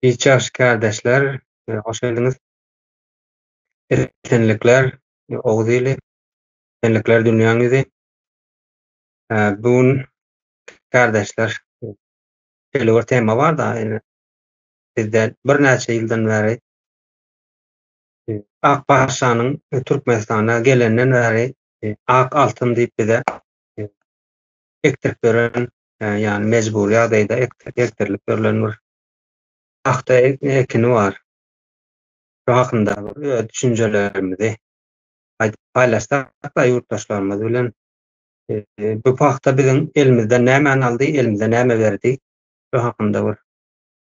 Hiç ýagşy kärdeşler, hoş geldiňiz. Esenlikler, Oguz ili, esenlikler dünýäň ýüzi. Bu gün kärdeşler şeýle bir tema bar-da, indi bizde birnäçe ýyldan bäri Ak patyşanyň Türkmenistana gelenden bäri ak altyn diýip bize ekdirip beren, ýagny mejbury ýagdaýda ekdirilip berlen bir pagta ekini bar. Şu hakynda bir öz düşünjelerimizi aýdyp paýlaşsak-da ýurtdaşlarymyz bilen. Bu pagta biziň elimizden nämäni aldy, elimize näme berdi? Şu hakynda bir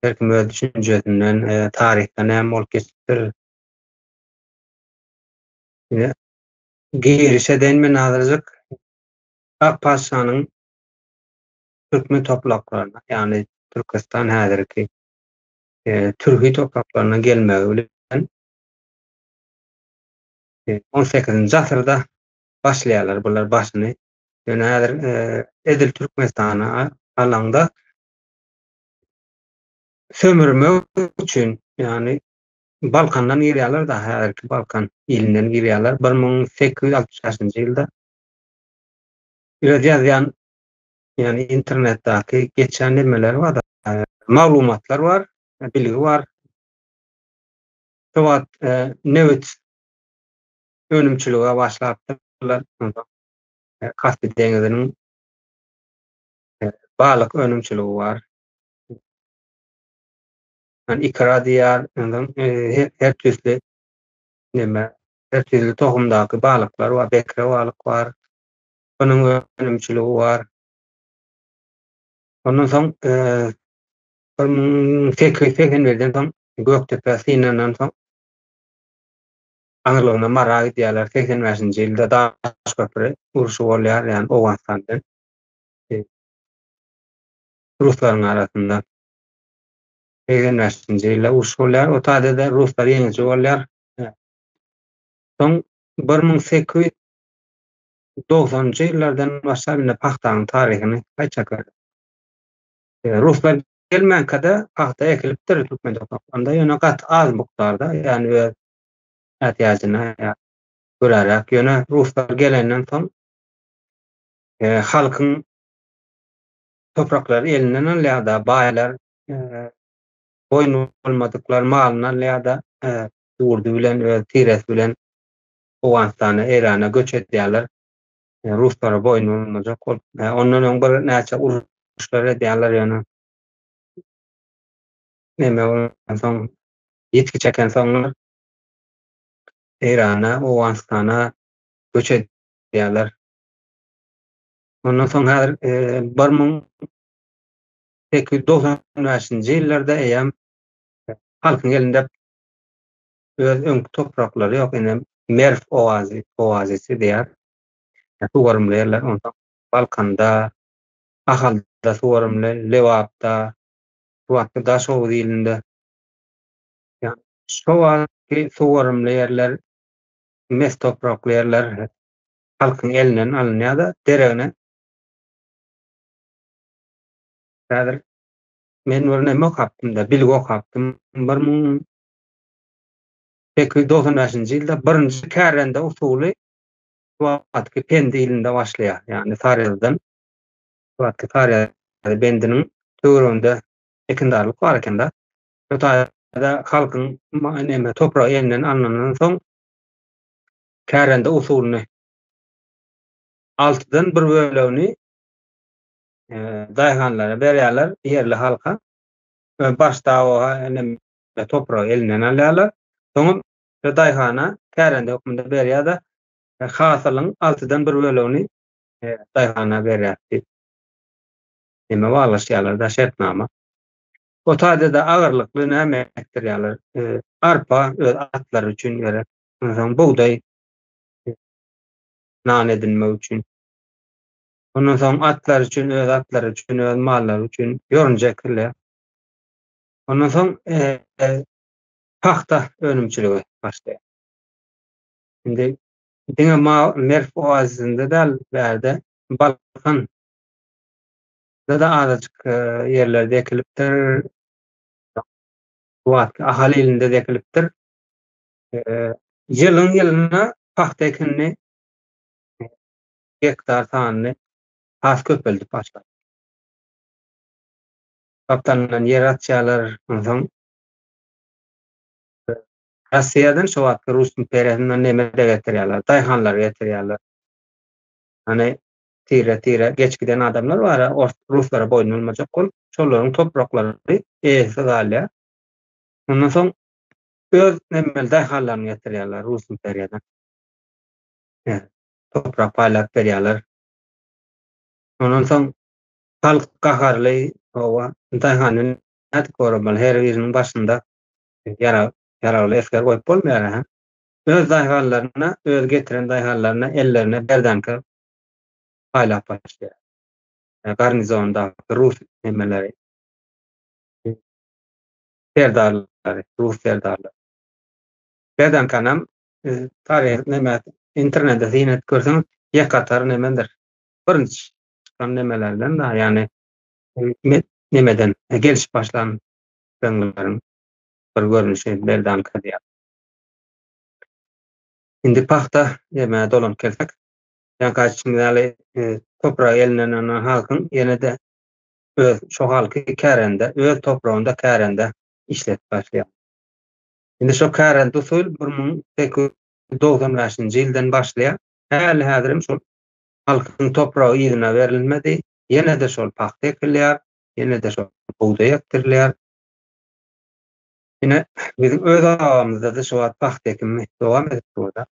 her kim öz düşünjesinden, taryhda näme bolup geçipdir. Ine, giriş edeýin men azajyk. Ak patyşanyň türkmen topraklaryna, ýagny Türküstan häzirki türki topraklaryna gelmegi bilen on sekizinji asyrda başlaýarlar bular başyny. Ýöne häzir edil Türkmenistana alaňda sömürmek üçin, ýagny Balkandan girýärler-de, häzirki Balkan ilinden girýärler 1865-nji ýylda. Öz ýazýan ýagny internetdäki geçýän nemeler bar, maglumatlar bar, bilgi bar. Şu wagt nebit önümçilige başlapdyrlar. Kaspi deňiziniň balyk önümçiligi bar. Yani ikra diýýär, ondan her tüýsli neme, her tüýsli tohumdaky balyklar bar, bekre balyk bar. Onuň önümçiligi bar. Ondan soň 1881-den soň Gökdepe synandan soň aňyrlygyna Mara gidýärler. 85-nji ýylda Daşköpri urşy bolýar, ýagny Owganystan bilen ruslaryň arasynda. 85-nji ýylda uruş bolýar. O taýda-da ruslar ýeňiji bolýar. Soň 1890-njy ýyllardan başlap indi pagtanyň taryhyny aýtjak. Ruslar gelmänkä-de pagta ekilipdir türkmen topraklarynda, ýöne gaty az mukdarda, ýagny öz ätiýajyna göräräk. Ýöne ruslar gelenden soň halkyň topraklary elinden alýar-da, baýlar boýun bolmadyklar malyny alýar-da, ýurdy bilen, öz tiresi bilen Owganystana, Eýrana göç edýärler. Ruslara boýun bolmajak bolup. Ondan öň bir näçe uruşlar edýärler ýöne. Neme bolansoň, ýitgi çekensoňlar Eýrana, Owganystana göç edýärler. Ondan soň häzir 1895-nji ýyllarda eýýäm halkyň elinde öz öňki topraklary ýok, ine Merw oazi, oazisi diýýär. Suwarymly ýerler, onsoň Balkanda, Ahalda suwarymly, Lebapda, şu wagtky Daşoguz ilinde. Ýagny şo wagtky suwarymly ýerler, mes toprakly ýerler halkyň elinden alynýar-da, deregine häzir men bir neme okapdym-da, bilgi okapdym. 1895-nji ýylda birinji kärende usuly şu wagtky Pendi ilinde başlaýar. Ýagny Saryýazydan şu wagtky Saryýazy bendiniň töwereginde ekindarlyk bar eken-de. Şu taýda halkyň neme topragy elinden alnandan soň kärende usulyny altydan bir bölegini daýhanlara berýärler, ýerli halka. Başda o topragy elinden alýarlar. Soňam daýhana kärende hökmünde berýär-de, hasylyň altydan bir bölegini daýhana berýär diýip. Neme baglaşýarlar-da şertnama. O taýda-da agyrlykly näme ekdirýärler? Arpa öz atlary üçin gerek. Ondan soň bugdaý nan edinmek üçin. Ondan soň atlar üçin, öz atlary üçin, öz mallary üçin ýorunja ekilýär. Ondan soň pagta önümçiligi başlaýar. Indi diňe Merw oazisinde däl, bärde Balkan da azajyk ýerlerde ekilipdir. Bu wagtky Ahal ilinde-de ekilipdir. Ýylyň ýylyna pagta ekinini gektar sanyny has köpeldip başlady. Gapdalyndan ýer açýarlar, onsoň Russiýadan şo wagtky Rus imperiýasyndan neme-de getirýärler, daýhanlary getirýärler. Hany tire-tire geç giden adamlar bar, ruslara boýun bolmajak bolup, şolaryň topraklary eýesiz galýar. Ondan soň öz nemeli daýhanlaryny getirýärler Rus imperiýadan. Toprak paýlap berýärler. Ondan soň halk gaharly, hawa, daýhany nädip goramaly? Her biriniň başynda ýarag, ýaragly esger goýup bolmaýar, hä? Öz daýhanlaryna, öz getiren daýhanlaryna ellerine berdanka paýlap başlaýar. Garnizondaky rus nemeleri, serdarlary, rus serdarlary. Berdankanam taryh neme internetde syn edip görseňiz, ýekatar nemedir. Birinji çykan nemelerden da, ýagny nemeden gelişip başlan tüpeňleriň bir görnüşi berdanka diýýär. Indi pagta ýemä dolanyp gelsek, ýaňky aýdyşymyz ýaly topragy elinden alan halkyň ýene-de öz şo halky kärende, öz topragynda kärende işletip başlaýar. Indi şo kärende usul 1895-nji ýyldan başlaýar. Häli-häzirem şol halkyň topragy yzyna berilmedi. Ýene-de şol pagta ekilýär, ýene-de şol bugdaý ekdirilýär. Ine, biziň öz obamyzda-da şu wagt pagta ekimi dowam edip dur-da.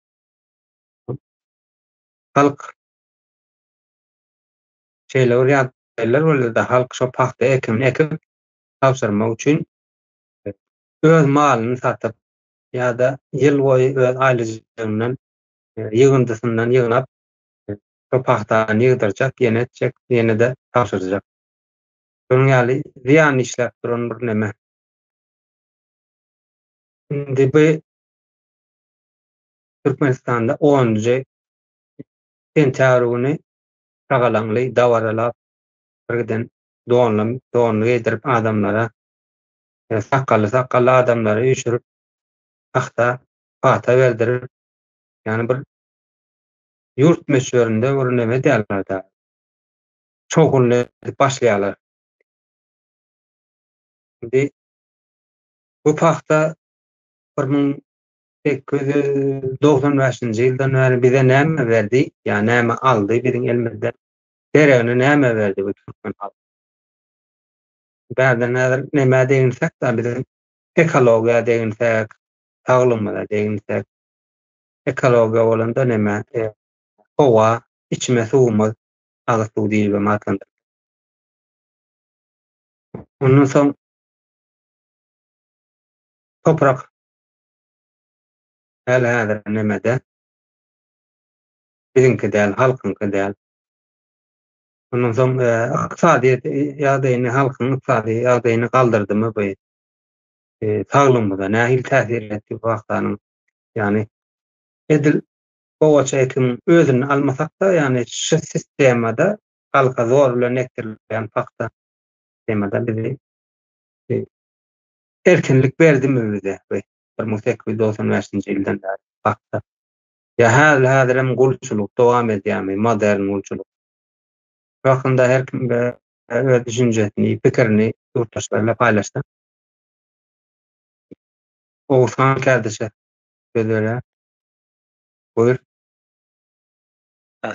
Halk şeýle bir ýagdaýlar bolýar-da, halk şo pagta ekimini ekip tabşyrmak üçin öz malyny satyp ýa-da ýyl boýy öz aýlyjygyndan ýygyndysyndan ýygnap şo pagtany ýygdyrjak, ýene etjek, ýene-de tabşyrjak. Şonuň ýaly zyýan işläp duran bir neme. Indi bu Türkmenistanda onunjy sentýabr güni şagalaňly dabaralap bir giden donly donly geýdirip adamlara sakgally sakgally adamlary üýşürip pagta pata berdirip ýagny bir ýurt möçberinde bir neme edýärler-de şowhunly edip başlaýarlar. Indi bu pagta 1895-nji ýyldan bäri bize näme berdi, ýa näme aldy biziň elimizden, deregine näme berdi bu türkmen halky? Bärden häzir nämä deginsek-de biziň ekologiýa deginsek, saglygymyza deginsek, ekologiýa bolanda näme, howa, içme suwumyz, agyz suw diýlibem atlandyrylýar. Ondan soň toprak häli häzir nemede biziňki däl, halkyňky däl. Ondan soň ykdysadyýet ýagdaýyny, halkyň ykdysady ýagdaýyny galdyrdymy bu? Saglygymyza nähili täsir etdi bu wagtanyň? Ýagny edil gowaça ekimiň özüni almasak-da, ýagny şu sistemada halka zor bilen ekdirilýän pagta sistemada bizi erkinlik berdimi bize bu 1895-nji ýyldan bäri pagta? Ýa häli-häzirem gulçulyk dowam edýärmi, modern gulçulyk? Bu hakynda her kim öz düşünjesini, pikirini ýurtdaşlar bilen paýlaşsa. Oguzhan kärdeşe söz berýär. Buyur.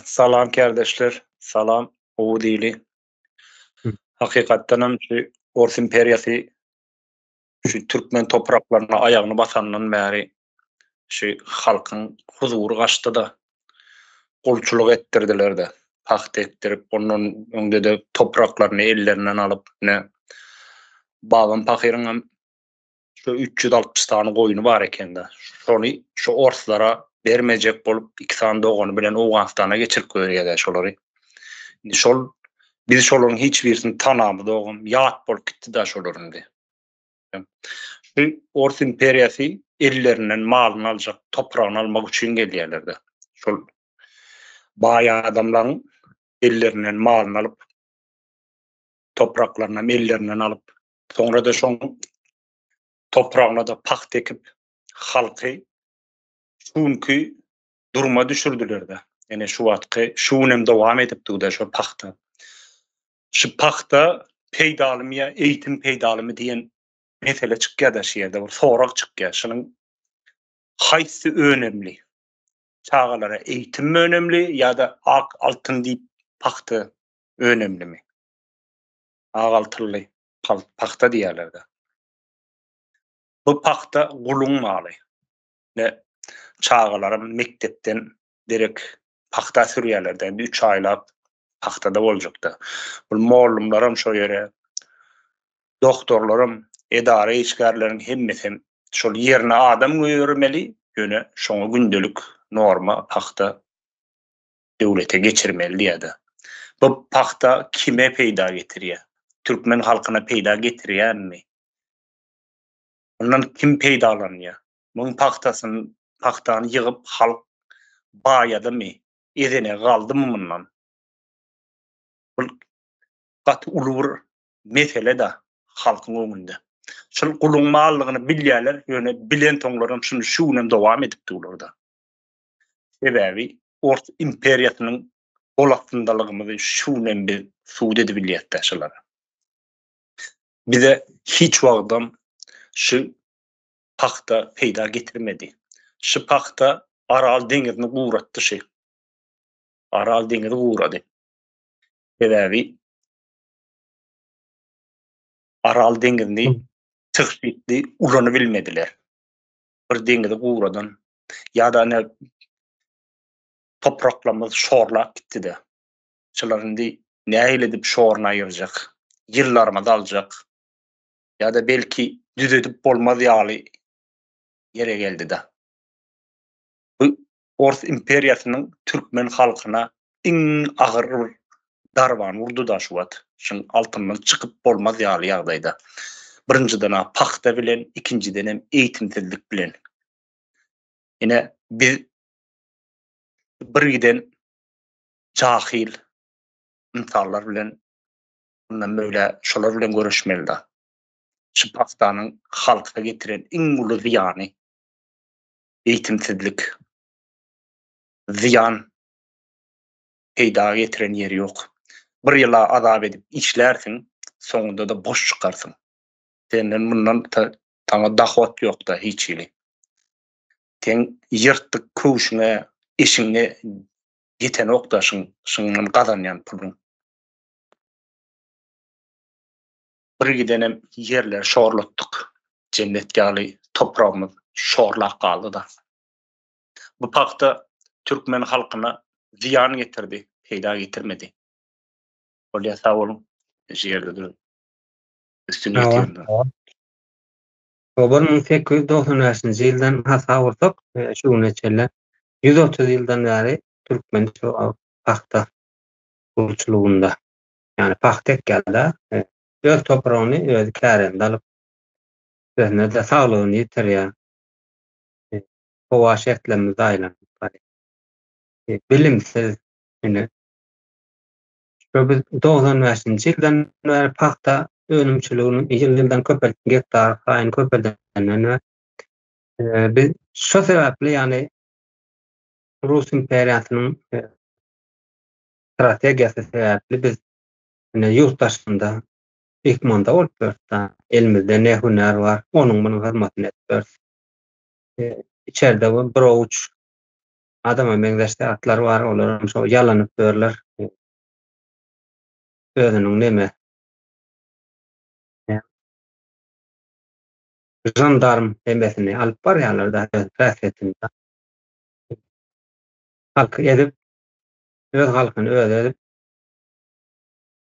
Salam kärdeşler, salam Oguz ili. Hakykatdan hem şu Ors imperiýasy şu türkmen topraklaryna aýagyny basandan bäri şu halkyň huzury gaçdy-da, gulçulyk etdirdiler-de, pagta ekdirip, ondan öňde-de topraklaryny ellerinden alyp, ine, babam pahyryňam Şu 360 sany goýny bar ekende. Şony şu orslara bermejek bolup iki sany dogany bilen Owganystana geçirip goýberýärler şolary. Indi şol biz şolaryň hiç birisini tanamyzogam, ýat bolup gitdi da şolar indi. Şu Ors imperiýasy ellerinden malyny aljak, topragyny almak üçin gelýärler-de. Şol baý adamlaryň ellerinden malyny alyp, topraklarynam ellerinden alyp, soňra-da şoň. Topragyna-da pagta ekip, halky şu günki duruma düşürdiler-de. Ene şu wagtky, şu günem dowam edip dur-da şo pagta. Şu pagta peýdalymy ýa eýitim peýdalymy diýen mesele çykýar-da şu ýerde, bir sorag çykýar. Şunuň haýsy önemli? Çagalara eýitimmi önemli ýa-da ak altyn diýip pagta önemlimi? Ak altynly pagta diýýärler-de. Bu pagta guluň maly. Ne çagalaram mekdepden derek pagta sürýärler-de, indi üç aýlap pagtada boljakda. Bul mollumlaram şo ýere, doktorlaram, edara işgärleriň hemmesem şol ýerine adam goýbermeli, ýöne şoňa gündelik norma pagta döwlete geçirmeli diýýär-de. Bu pagta kime peýda getirýär? Türkmen halkyna peýda getirýärmi? Mundan kim peýdalanýar? Muň pagtasyny, pagtany ýygyp halk baýadymy? Ezenegi galdymy mundan? Bu gaty uly bir mesele-de halkyň öňünde. Şul guluň mallygyny bilýärler, ýöne bilensoňlaram şuny şu günem dowam edip durlar-da. Sebäbi Ors imperiýasynyň gol astyndalygymyzy şu günem biz subut edibilýäs-dä şulara. Bize hiç wagtam şu pagta peýda getirmedi. Şu pagta Aral deňizini guratdy şu. Aral deňizi gurady. Sebäbi Aral deňizini tygşytly ulanybilmediler. Bir deňizi guradan ýa-da ine topraklarymyz şorlap gitdi-de. Şular indi nähili edip şoruny aýyrjak? Ýyllarymyzy aljak. Ýa-da belki düzedip bolmaz ýaly ýere geldi-de. Bu Ors imperiýasynyň türkmen halkyna iň agyr bir darbany urdy-da şu wagt. Şuň altyndan çykyp bolmaz ýaly ýagdaýda. Birinjiden-ä pagta bilen, ikinjidenem eýitimsizlik bilen. Ine, biz birgiden jahyl ynsanlar bilen mundan beýle şolar bilen göreşmeli-da. Şu pagtanyň halka getiren iň uly zyýany eýitimsizlik. Zyýan peýda getiren ýeri ýok. Bir ýyla azap edip işlärsiň, soňunda-da boş çykarsyň. Senden mundan saňa dahot ýok-da hiç hili. Seň ýyrtdyk köwşüňe, eşigiňe ýetenok-da şuň, şuňdan gazanýan puluň. Bir gidenem ýerleri şorlatdyk. Jennet ýaly topragymyz şorlap galdy-da. Bu pagta türkmen halkyna zyýan getirdi, peýda getirmedi. Bolýa sag boluň. Şu ýerde durup üstüni ýetirdim. Bu 1895-nji ýyldan hasap ursak, şu güne çenli 130 ýyldan bäri türkmen şu pagta gulçulygynda. Ýagny pagta ekýär-de, öz topragyny özi kärende alyp, özüne-de saglygyny ýitirýär. Howa şertlerimiz aýlanyp barýar. Bilimsiz ine Şu biz 95-nji ýyldan bäri pagta önümçiligini ýyl-ýyldan köpeltip, gektar saýyn köpeldenden we biz şo sebäpli ýagny Rus imperiýasynyň strategiýasy sebäpli biz ine ýurt daşynda myhmanda bolup ýörüs. Elimizde ne hünär bar, onuň munuň hyzmatyny edip ýörüs. Içerde bir owuç adama meňzeş zatlar bar, olar hem şo ýalanyp ýörler. Özüniň neme žandarm hemesini alyp barýarlar da öz häsiýetinde. Halky ezip, öz halkyny özi ezip,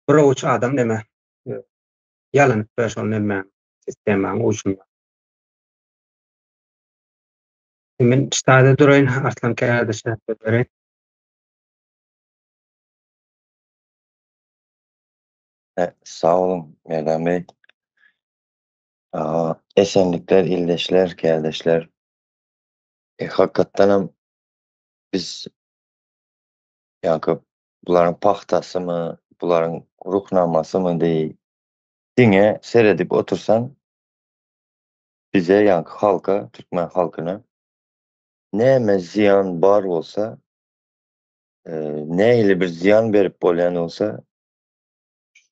bir owuç adam neme ýalanyp ýör şol nemäň, sistemaň uçunda. Men ştada duraýyn, Arslan kärdeşe söz bereýin. Sag boluň, Merdan bey. Esenlikler, ildeşler, kärdeşler. E, hakykatdanam biz ýaňky bularyň pagtasymy, bularyň ruhnamasymy deý diňe seredip otursaň. bize ýaňky halka, türkmen halkyna näme zyýan bar bolsa, nähili bir zyýan berip bolýan bolsa,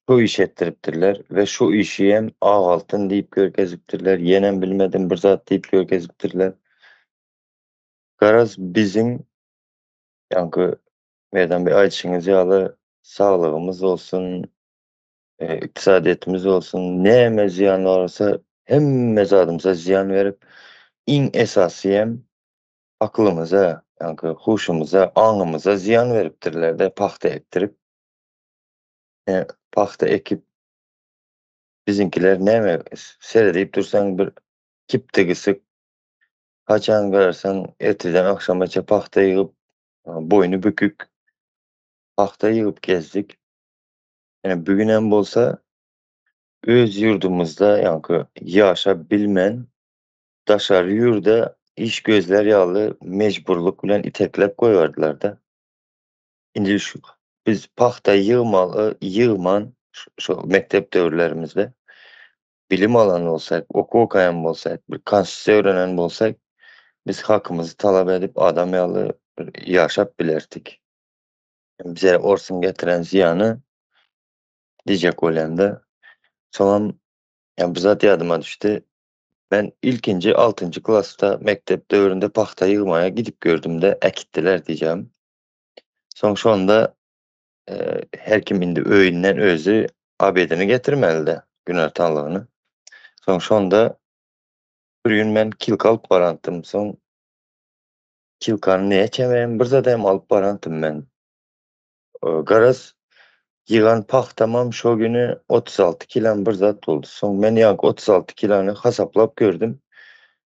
şu iş etdiripdirler we şu işi hem ak altyn diýip görkezipdirler, ýenem bilmedim bir zat diýip görkezipdirler. Garaz biziň ýaňky Merdan beý aýdyşyňyz ýaly saglygymyz bolsun, ykdysadyýetimiz bolsun, näme zyýan bar bolsa hemme zadymyza zyýan berip, iň esasy hem aklymyza, ýaňky huşumyza, aňymyza zyýan beripdirler-de pagta ekdirip. Pagta ekip biziňkiler näme seredip dursaň bir kipde gysyk, haçan görseň ertirden agşamaça pagta ýygyp, boýny bükük pagta ýygyp gezdik. Ýöne bu günem bolsa öz ýurdumyzda ýaňky ýaşap bilmän daşary ýurda iş gözlär ýaly mejburlyk bilen itekläp goýberdiler-de. Indi şu biz pagta ýygmaly ýygman şu mekdep döwürlerimizde bilim alan bolsak, okuw okaýan bolsak, bir konstitusiýa öwrenen bolsak, biz hakymyzy talap edip adam ýaly bir ýaşap bilerdik. Bize orsuň getiren zyýany diýjek bolýan-da. Soňam ýa bir zat ýadyma düşdi. Men ilkinji altynjy klasda mekdep döwründe pagta ýygmaga gidip gördüm-de, äkitdiler diýjegim. Soň şonda her kim indi öýünden özi obedini getirmelidi, günortanlygyny. Soň şonda bir gün men kilka alyp barantdym. Soň kilkany näçe bir zat hem alyp barantdym men. Garaz, ýygan pagtamam şo güni 36 kilam bir zat boldy. Soň men ýaňky 36 kilony hasaplap gördüm.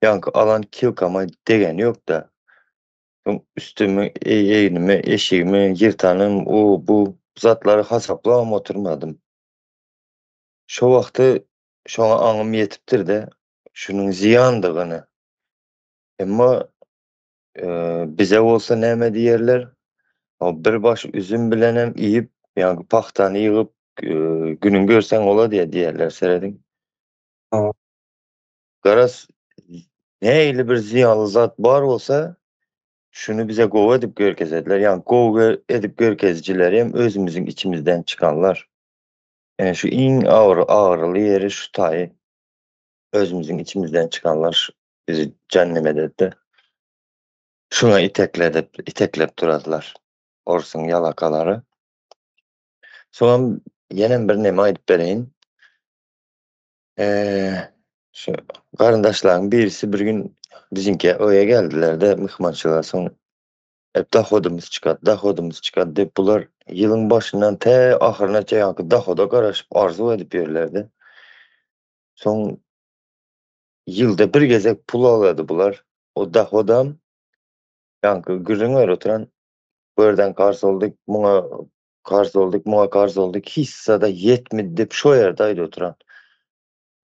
Ýaňky alan kilkama degeni ýok-da. Soň üstümi, egnimi, eşigimi ýyrtanym, o, bu zatlary hasaplabam oturmadym. Şo wagty şoňa aňym ýetipdir-de, şunuň zyýandygyny. Emma bize bolsa näme diýerler? Bir baş üzüm bilenem iýip, ýagny pagtany ýygyp, günüň görseň bolar diýýär diýerler, serediň. Garaz, nähili bir zyýanly zat bar bolsa, şuny bize gowy edip görkezediler. Ýagny gowy edip görkezijileri hem özümiziň içimizden çykanlar. Ýani şu iň agyr agyryly ýeri şu taýy. Özümiziň içimizden çykanlar bizi jähennem ededi. Şuňa itekledip, iteklep duradylar. Orsuň ýalakalary. Soňam ýenem bir neme aýdyp bereýin. Şu garyndaşlaryň birisi bir gün biziňkä öýe geldiler-de myhmançylyga soň hep dohodymyz çykar, dohodymyz çykar diýip bular ýylyň başyndan tä ahyryna çenli dohoda garaşyp arzuw edip ýörlerdi. Soň ýylda bir gezek pul alady bular. O dohodam ýaňky gürrüň berip oturan bu ýerden karz aldyk, muňa Karz olduk, muňa karz olduk, hissada ýetmedi diýip şo ýerde aýdyp oturan.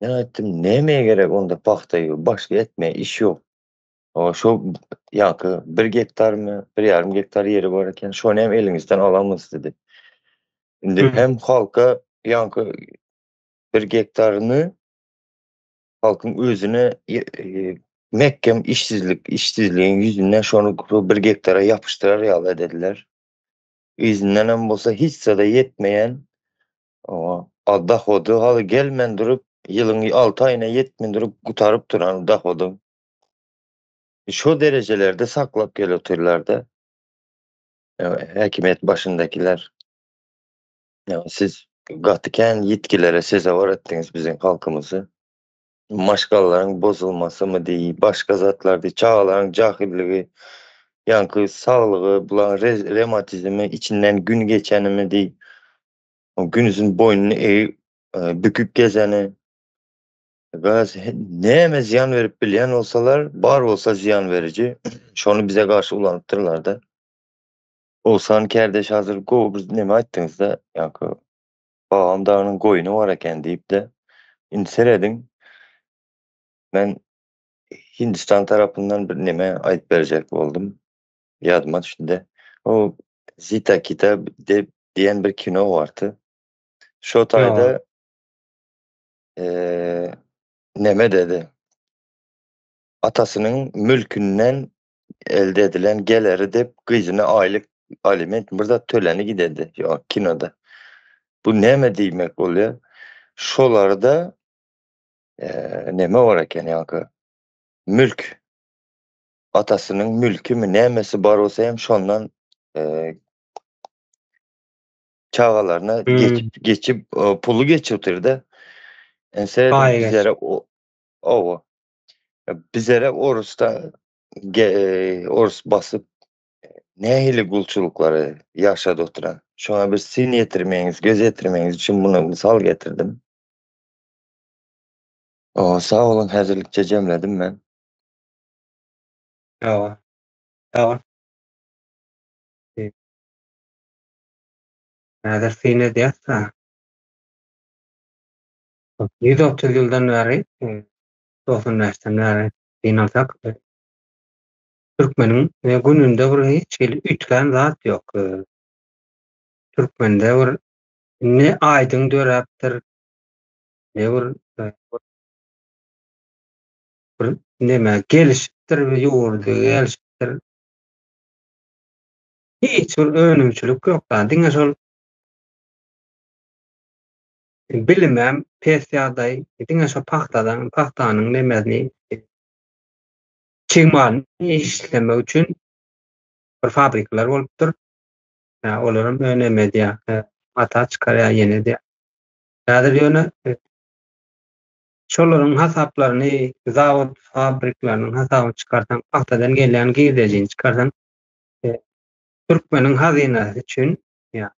Men aýtdym, nämeye gerek onda pagta ýygyp, başga etmeye iş ýok. O şo ýaňky bir gektarmy, bir ýarym gektar ýeri bar eken, şony hem eliňizden alamyz diýdi. Indi hem halka ýaňky bir gektaryny halkyň özüne mekgem işsizlik, işsizligiň ýüzünden şony bir gektara ýapyşdyrar ýaly edediler. Yzyndanam bolsa hiç zada ýetmeýän, oňa dohody haly gelmän durup, ýylyň 6 aýyna ýetmän durup gutaryp duran dohody. Şo derejelerde saklap gelip otyrlar-da. Häkimiýet başyndakiler. Siz gaty kän ýitgilere sezewar etdiňiz biziň halkymyzy. Maşgalalaryň bozulmasymy diý, başga zatlar diý, çagalaryň jahilligi, ýaňky saglygy, bularyň rematizmi, içinden gün geçenimi diý, günüzin boýnuny egip, büküp gezeni. Garaz, näme zyýan berip bilýän bolsalar, bar bolsa zyýan beriji, şony bize garşy ulanypdyrlar-da. Oguzhan kärdeş hazir gowy bir neme aýtdyňyz-da, ýaňky Babam dagynyň goýny bar eken diýip-de, indi serediň, men Hindistan tarapyndan bir neme aýdyp berjek boldum. Ýadyma düşdi-de. O Zita Kita diýen bir kino bardy. Şo taýda neme dedi. Atasynyň mülkünden elde edilen geleri dep gyzyna aýlyk aliment bir zat töleni gidedi ýa kinoda. Bu näme diýmek bolýar? Şolarda neme bar eken ýaňky mülk atasynyň mülkimi nämesi bar bolsa hem şondan çagalaryna geçip geçip puly geçip oturdy. Ense bizlere owa bizlere orusda orus basyp nähili gulçulyklary ýaşady oturan. Şoňa bir syn ýetirmegiňiz, göz ýetirmegiňiz üçin muny mysal getirdim. O, sag boluň, häzirlikçe jemledim men. Hawa. Sag bol. Häzir syn edýäs-dä. 130 ýyldan bäri, 95-den bäri syn alsak, türkmeniň gününde bir hiç hili üýtgän zat ýok. Türkmende bir ne aýdyň döräpdir, ne bir bir neme gelişipdir, bir ýurdy gelişipdir. Hiç bir önümçilik ýok da, diňe şol bilimem pes ýagdaý, diňe şo pagtadan, pagtanyň nemesini çig malyny işlemek üçin bir fabrikler bolupdyr. Ýa olaram önem edýär, mata çykarýar, ýene edýär. Häzir ýöne şolaryň hasaplaryny, zawod fabrikleriniň hasabyny çykarsaň, pagtadan gelýän girdejini çykarsaň, türkmeniň hazynasy üçin ýa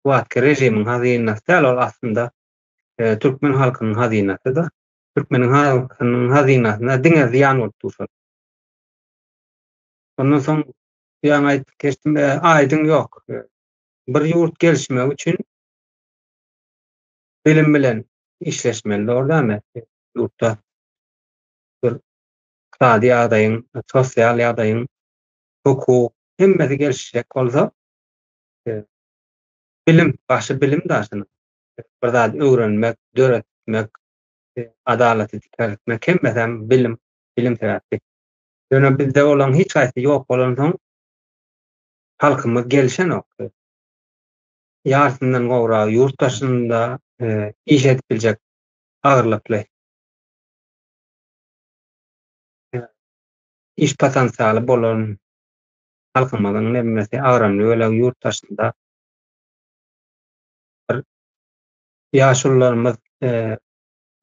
bu wagtky režimiň hazynasy däl, ol aslynda türkmen halkynyň hazynasy-da. Türkmeniň halkynyň hazynasyna diňe zyýan bolup dur şol. Ondan soň ýaňy aýdyp geçdim, aýdyň ýok. Bir ýurt gelişmegi üçin bilim bilen işleşmeli, dogry dälmi? Ýurtda bir ykdysady ýagdaýyň, sosial ýagdaýyň, hukuk hemmesi gelişjek bolsa, bilim, başy bilim daşyna. Bir zady öwrenmek, döretmek, adalaty dikeltmek hemmesi hem bilim, bilim sebäpli. Ýöne bizde olaryň hiç haýsy ýok bolansoň halkymyz gelişenok. Ýarysyndan gowragy ýurt daşynda iş edip biljek agyrlykly iş potensialy bolan halkymyzyň hemmesi agramly bölegi ýurt daşynda. Bir ýaşulularymyz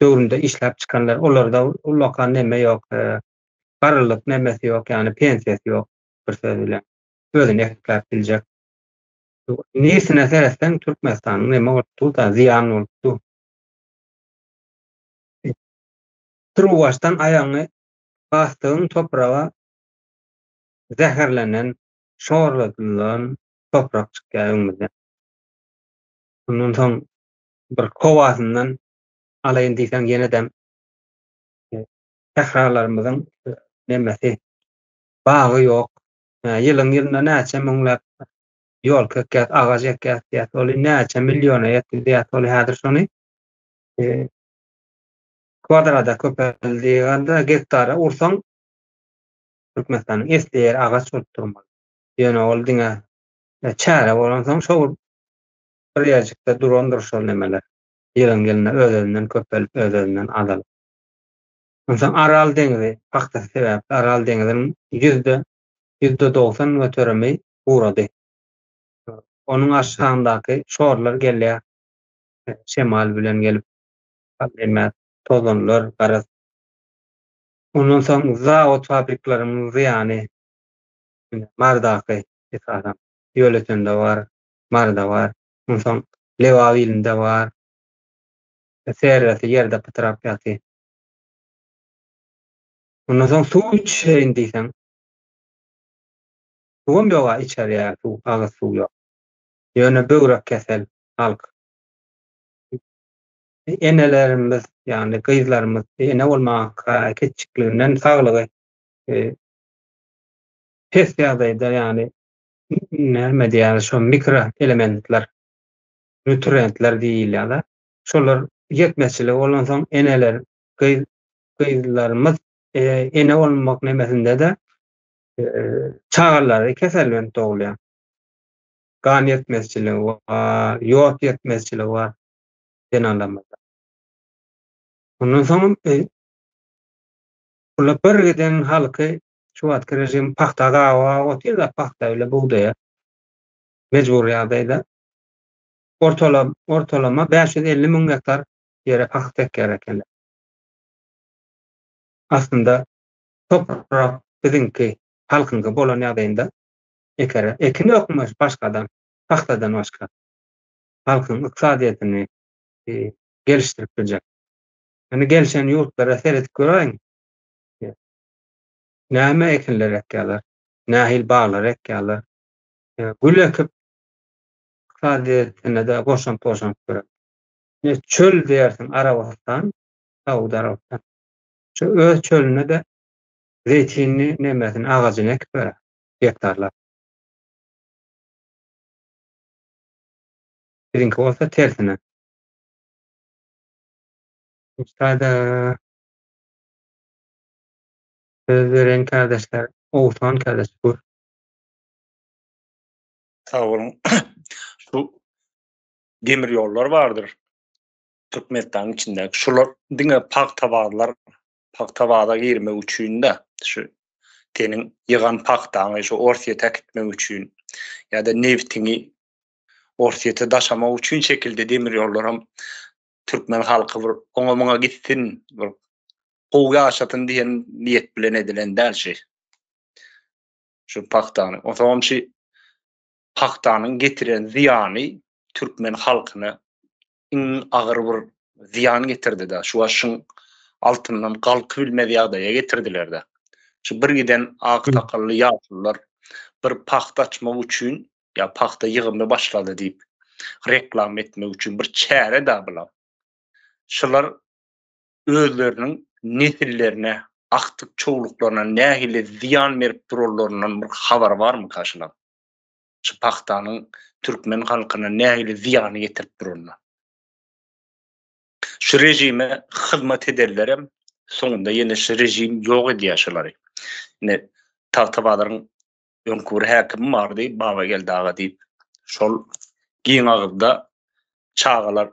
döwründe işläp çykanlar, olarda ullakan neme ýok, garrylyk nemesi ýok, ýagny pensiýasy ýok bir söz bilen. Özüni ekläp biljek. Niresine seretseň Türkmenistanyň neme bolup dur-da, zyýan bolup dur. Turuwbaşdan aýagyňy basdygyň topraga zäherlenen, şorladylan toprak çykýar öňümizden. Ondan soň bir howasyndan alaýyn diýseň ýene-de sähralarymyzyň nemesi, bagy ýok. Ýylyň ýylynda näçe müňläp ýolka ekýäs, agaç ekýäs diýýäs. Ol näçe milliona ýetdi diýýäs. Ol häzir şony kwadrada köpeldiğinde gektara ursaň Türkmenistanyň esli ýeri agaç bolup durmaly. Ýöne ol diňe çäre bolansoň şo bir ýerjikde durandyr şol nemeler. Ýylyň ýylyna öz-özünden köpelip, öz-özünden azalyp. Onsoň Aral deňizi pagtasy sebäpli Aral deňiziniň ýüzde 90% göterimi gurady. Onuň aşagyndaky şorlar gelýär. Şemal bilen gelip, neme tozanlar, garaz. Ondan soň zawod fabrikleriň zyýany Marydaky esasan Ýöletende bar, Maryda bar. Onsoň Lebap ilinde bar. Serresi ýerde pytrap ýatyr. Ondan soň suw içeýin diýseň, suwam ýog-a içer ýaly suw, agyz suw ýok. Ýöne böwrek kesel halk. Enelerimiz, ýagny gyzlarymyz ene bolmaka kiçjikliginden saglygy pes ýagdaýda, ýagny näme diýýär, şo mikroelementler, nutrientler diýilýär-de, şolar ýetmezçiligi bolansoň eneler gyz. Gyzlarymyz ene bolmak nemesinde-de çagalary kesel bilen dogulýar. Gan ýetmezçiligi bar, ýod ýetmezçiligi bar zenanlarymyzda. Ondan soň bular bir giden halky şu wagtky režim pagta gabap otyr-da, pagta bile bugdaýa mejbury ýagdaýda. Ortalama, ortalama 550 müň gektar ýere pagta ekýär ekenler. Aslynda toprak biziňki, halkyňky bolan ýagdaýynda ekere. Ekin ýokmy başgadan, pagtadan başga? Halkyň ykdysadyýetini e, gelişdirip biljek. Ýani gelişen ýurtlara seredip göräýiň. Näme ekinler ekýärler? Nähili baglar ekýärler? E, gül ekip ykdysadyýetine-de goşant goşant berer. Ne çöl diýersiň Arabystan, Saud Arabystan. Şu öz çölünde-de zeýtinli nemesini, agajyny ekip berer, gektarlap. Biziňki bolsa tersine. Üstadı söz beren kardeşler, Oğuzhan kardeş buyur. Sag boluň. Şu demir ýollar bardyr. Türkmenistanyň içindäki. Şular diňe pagtabazlar, pagtabaza girmek üçin-de, şu seniň ýygan pagtaňy şu Orsýete äkitmek üçin ýa-da nebtiňi Orsýete daşamak üçin şekilde demir ýollaram türkmen halky bir oňa-muňa gitsin, bir gowy ýaşasyn diýen niýet bilen edilen däl şi. Şu pagtany. Onsoňam şi pagtanyň getiren zyýany türkmen halkyna iň agyr bir zyýan getirdi-de. Şu wagt şuň altyndan galkybilmez ýagdaýa getirdiler-de. Şu bir giden ak sakally ýaşulular bir pagta açmak üçin ýa pagta ýygymy başlady diýip reklama etmek üçin bir çäre-de bulam. Şular özleriniň nesillerine, agtyk-çowluklaryna nähili zyýan berip duranlaryndan bir habary barmyka şulaň? Şu pagtanyň türkmen halkyna nähili zyýany getirip duranyna. Şu režime hyzmat edenlerem soňunda ýene şu režim ýok edýär şulary. Ine Tagtabazaryň öňki bir häkimi bardy, Babageldi aga diýip. Şol giň agyzda çagalar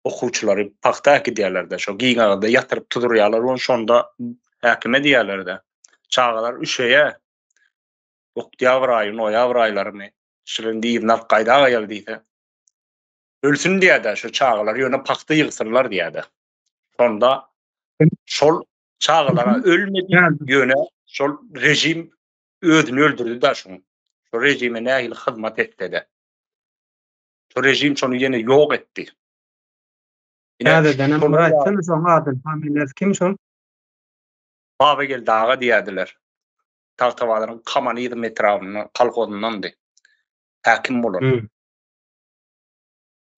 okuwçylary pagta äkidýärler-de, şo giň agyzda ýatyryp tuzurýarlar, ony şonda häkime diýýärler-de, çagalar üşeýär, oktýabr aýy, noýabr aýlarymy, şular indi yzyna alyp gaýdagaýaly diýse, ölsün diýýär-de, şo çagalar ýöne pagta ýygsynlar diýýär-de. Şonda şol çagalara ölmedi, ýöne şol režim özüni öldürdi-de şuň. Şo režime nähili hyzmat etse-de. Şo režim şony ýene ýok etdi. Täzeden hem bir aýtsana şoň adyny, familiýasy kim şol? Babageldi aga diýerdiler. Tagtabazaryň Kommunizm etrabynda kolhozyndandy. Häkim bolan. Hmm.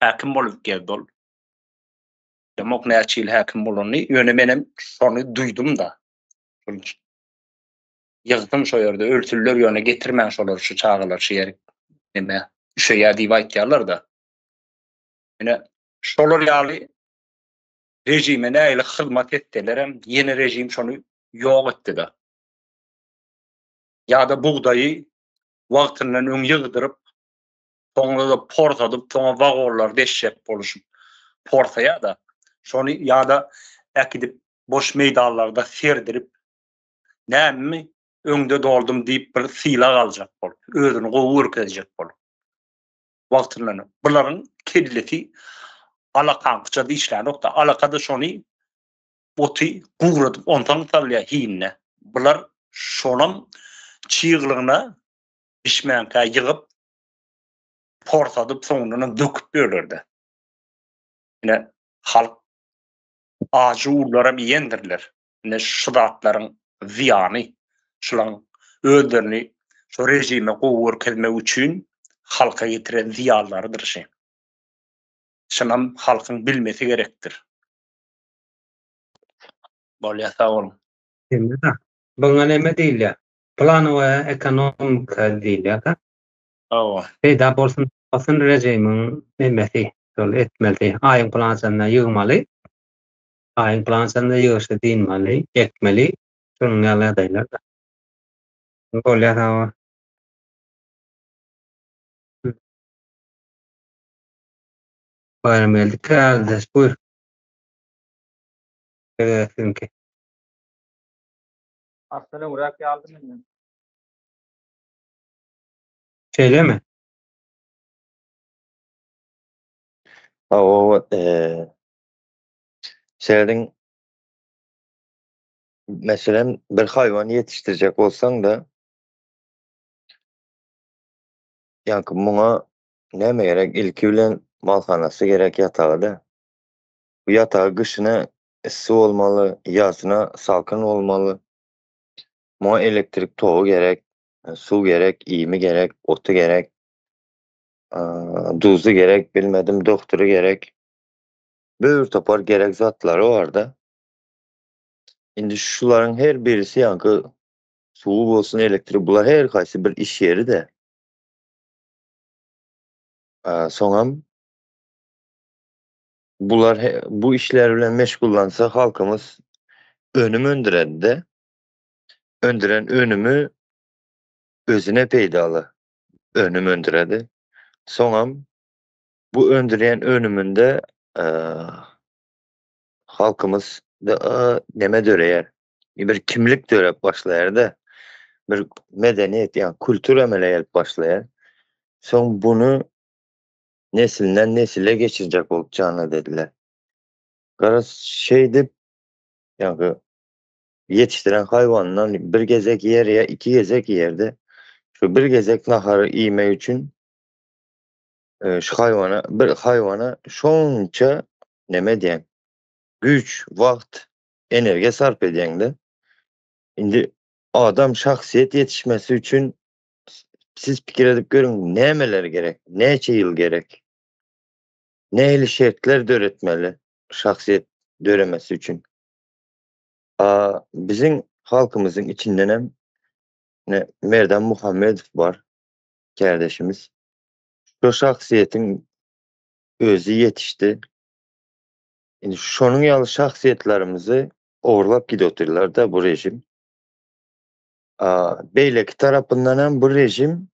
Häkim bolup geldi ol. Bilemok näçe ýyl häkim bolanyny, ýöne menem şony duýdum-da. Ýygdym şo ýerde ölsünler ýöne getirmäň şolary şu çagalary şu ýerik neme üşeýä diýip aýtýarlarda. Ine şolar ýaly režime nähili hyzmat etselerem ýene režim şony ýok etdida. Ýa-da bugdaýy wagtyndan öň ýygdyryp soňra-da porsadyp soňa wagonlar deşjek boluşyp porsaýa-da şony ýa-da äkidip boş meýdanlarda serdirip Nämemi öňde doldum diýip bir sylag aljak bolup, özüni gowy görkezjek bolup. Wagtyndan öň. Bularyň kellesi alakaňkyça dişlänok-da, alaka-da şony oty guradyp onsoň salýar hinine. Bular şonam çyglygyna bişmänkä ýygyp, porsadyp soňundanam döküp ýörler-de. Ine, halk ajy ullaram iýendirler. Ine şu zatlaryň zyýany, şulaň özlerini şu režime gowy görkezmek üçin halka getiren zyýanlarydyr şi. Şunam halkyň bilmesi gerekdir. Bolýa sag boluň. Indi-de, buňa neme diýilýär? Planowaýa ekonomika diýilýär-de. Hawa. Peýda bolsun, bolsun režimiň nemesi, şol etmeli, aýyň pylançasynda ýygmaly. Aýyň pylançasynda ýygyşly dynmaly, ekmeli, şonuň ýaly ýagdaýlar-da. Bolýar sag bol. Baýramgeldi kärdeş buýr. Gezek siziňki. Aslan öňräk ýaldy menden. Şeýlemi? Hawa, serediň, meselem, bir haýwan ýetişdirjek bolsaň-da, ýaňky muňa näme gerek? Ilki bilen malhanasy gerek, ýatagy-da. Bu ýatagy gyşyna yssy bolmaly, ýazyna salkyn bolmaly. Muňa elektrik togy gerek, suw gerek, iými gerek, oty gerek, duzy gerek, bilmedim, dogtury gerek. Bir topar gerek zatlary bar-da. Indi şularyň her birisi ýaňky suwy bolsun, elektrik bular her haýsy bir iş ýeri-de. Soňam bular bu işler bilen meşgullansa halkymyz önüm öndüredi-de. Öndüren önümi özüne peýdaly önüm öndüredi. Soňam bu öndürýän önüminde halkymyz neme döreýär? Bir kimlik döräp başlaýar-da. Bir medeniýet, ýa kultur emele gelip başlaýar. Soň buny neslinden nesile geçirjek bolup jana dediler. Garaz şeýdip ýa ýetişdiren haýwanyndan bir gezek ýer ýa iki gezek ýerdi. Şu bir gezek nahary iýmek üçin şu haýwana bir haýwana şonça neme edýäň? Güýç, wagt, energiýa sarp edýäň-de. Indi adam şahsyýet ýetişmesi üçin siz pikir edip görüň, nämeler gerek, näçe ýyl gerek? Nähili şertler döretmeli şahsyýet döremesi üçin? A biziň halkymyzyň içindenem ine Merdan Muhammedow bar kärdeşimiz. Şo şahsyýetiň özi ýetişdi. Indi şonuň ýaly şahsyýetlerimizi ogurlap gidip otyrlar-da bu režim. A beýleki tarapyndan hem bu režim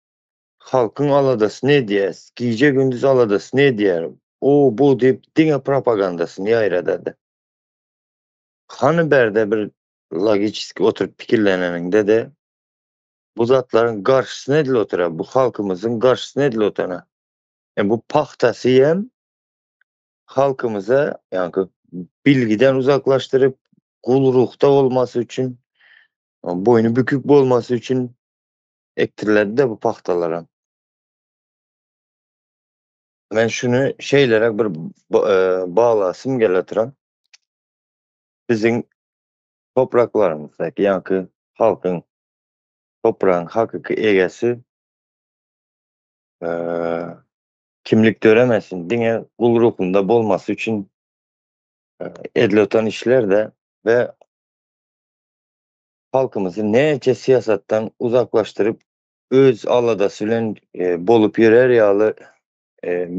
halkyň aladasyny edýär, gije-gündiz aladasyny edýär. O bu diýip diňe propagandasyny ýaýradady. Hany bärde bir logiçeski oturyp pikirleneniňde-de bu zatlaryň garşysyna edilip otyra, bu halkymyzyň garşysyna edilip otana. E bu pagtasy hem halkymyza ýaňky bilgiden uzaklaşdyryp, gul ruhda bolmasy üçin, boýny bükük bolmasy üçin ekdiriledi-de bu pagtalaram. Men şuny şeýleräk bir baglasym gelip otyran. Biziň topraklarymyzdaky ýaňky halkyň topragyň hakyky egesi kimlik döremesin, diňe gul ruhunda bolmasy üçin edilip oturan işler-de we halkymyzy näçe syýasatdan uzaklaşdyryp, öz aladasy bilen bolup ýörer ýaly,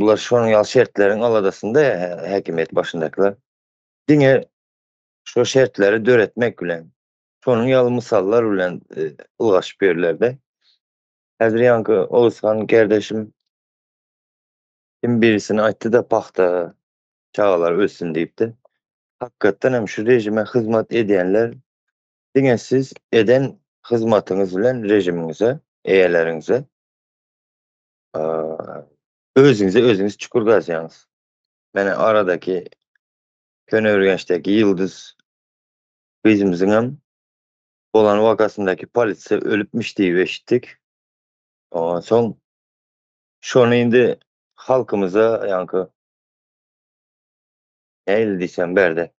bular şonuň ýaly şertleriň aladasynda häkimiýet başyndakylar. Diňe şo şertleri döretmek bilen, şonuň ýaly mysallar bilen ylgaşyp ýörler-de. Häzir ýaňky Oguzhan kärdeşim kim birisini aýtdy-da pagta çagalar ölsün diýipdi. Hakykatdan hem şu režime hyzmat edýänler diňe siz eden hyzmatyňyz bilen režimiňize, eýeleriňize özüňize özüňiz çukur gazýaňyz. Mene aradaky Köneürgençdäki Ýyldyz gyzymyzyňam bolan wakasyndaky polisiýa ölüpmiş diýip eşitdik. Soň şony indi halkymyza ýaňky nähili diýsem bärde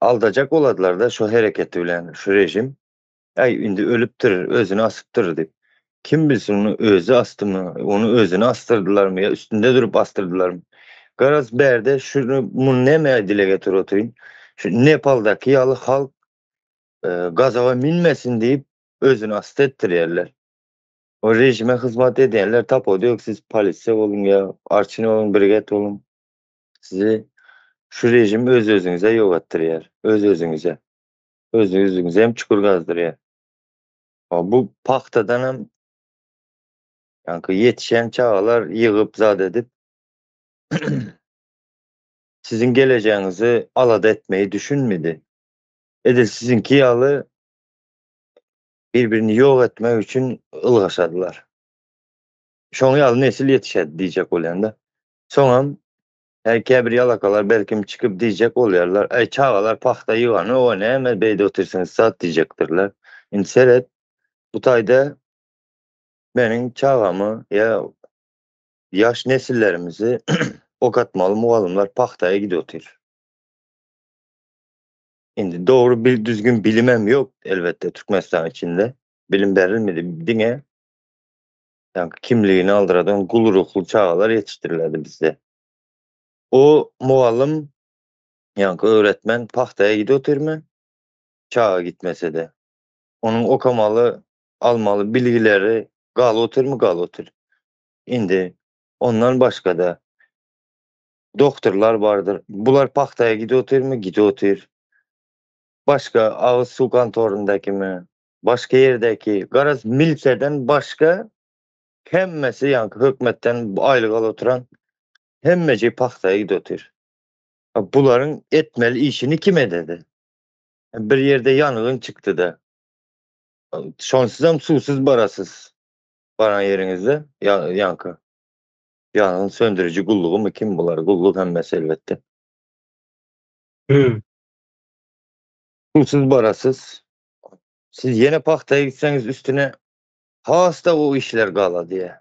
aldajak boladylarda şo hereketi bilen şu režim. Äý indi ölüpdir, özüni asypdyr diýip. Kim bilsin ony özi asdymy, ony özüni asdyrdylarmy ýa üstünde durup asdyrdylarmy. Garaz bärde şuny muny nämä dile getirip otyryn. Şu Nepaldaky ýaly halk gazaba minmesin diýip özüni asty etdirýärler. O režime hyzmat edýänler tapawudy ýok siz polisiýa boluň ýa arçyn boluň, briget boluň. Sizi Şu rejim öz-özüňize ýok etdirýär. Öz-özüňize. Öz-özüňize hem çukur gazdyrýar. Bu pagtadan hem ýaňky ýetişen çagalar ýygyp zat edip siziň gelejegiňizi alada etmeyi düşünmedi. Edil siziňki ýaly bir-birini ýok etmek üçin ylgaşadylar. Şoň ýaly nesil ýetişedi diýjek bolýan-da. Soňam käbir ýalakalar belkim çykyp diýjek bolýarlar, Äý, çagalar pagta ýygany o näme beýdip otyrsyňyz zat diýjekdirler. Indi seret, bu taýda meniň çagamy ýa ýaş nesillerimizi okatmaly mugallymlar pagtaýa gidip otyr. Indi dogry bir düzgün bilimem ýok elbetde Türkmenistan içinde. Bilim berilmedi. Diňe ýaňky kimligini aldyradan gul ruhly çagalar ýetişdiriledi bizde. O mugallym ýaňky öwretmen pagtaýa gidip otyrmy? Çaga gitmese-de. Onuň okamaly, almaly bilgileri galyp otyrmy? Galyp otyr. Indi ondan başga-da doktorlar bardyr. Bular pagtaýa gidip otyrmy? Gidip otyr. Başga agyz suw kontoryndakymy? Başga ýerdäki, garaz milseden başga hemmesi ýaňky hökmetden aýlyk alyp oturan hemmejik pagtaýa gidip otyr. Bularyň etmeli işini kim ededi? Bir ýerde ýangyn çykdy-da. Şonsuzam suwsuz barasyz baran ýeriňizde ýaňky ýangyn söndüriji gullugymy kim bular gulluk hemmesi elbetde. Hmm. Suwsuz barasyz. Siz ýene pagtaýa gitseňiz üstüne has-da o işler gala diýä.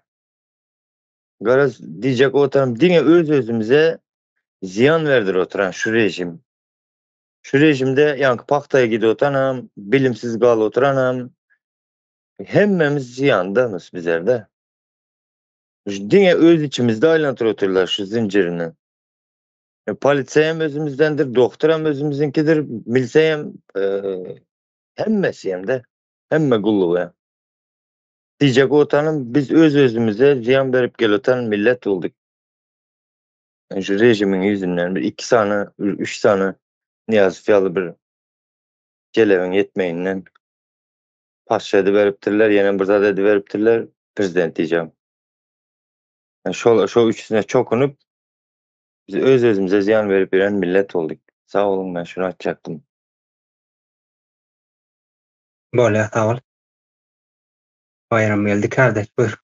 Garaz diýjek otanym diňe öz-özümize zyýan berdir oturan şu rejim. Şu rejimde ýaňky pagtaýa gidip otanam, bilimsiz galyp oturanam hemmemiz zyýandamyz bizerde. Diňe öz içimizde aýlandyryp otyrlar şu zynjyryny. E, polisiýa hem özümizdendir, doktor hem özümiziňkidir, milisiýa hem e, hemmesi hem de hemme gullugy hem. Diýjek otanym biz öz özümize zyýan berip gelotan millet bolduk. Yani şu rejimiň ýüzünden bir iki sany, üç sany Nyýazow ýaly bir jelebiň ýetmeginden patyşa ediberipdirler, ýene bir zat ediberipdirler, prezident diýjegim. Yani şol şo üçüsine çokunyp biz öz özümize zyýan berip ýören millet bolduk. Sag boluň, men şuny aýtjakdym. Bolýar, sag bol. Baýramgeldi kardeş, buyur.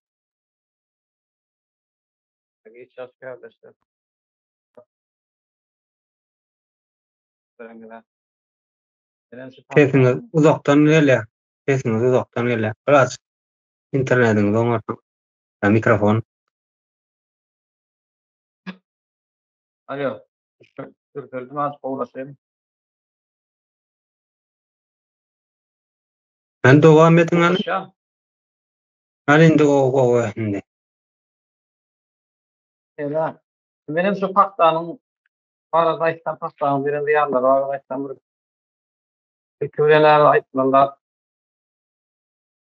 Geç ýaş kardeşler. Sesiňiz uzakdan gelýär. Sesiňiz uzakdan gelýär. Biraz internetiňizi oňarsaň. Mikrofon. Alo. Dürseldim az gowlaşayım. Men dowam ediň hany. Hany indi gowy gowy indi. Ela. Menem şu pagtanyň barada aýtsam, pagtanyň beren zyýanlary barada aýtsam bir ilki bilen aýtmaly zat.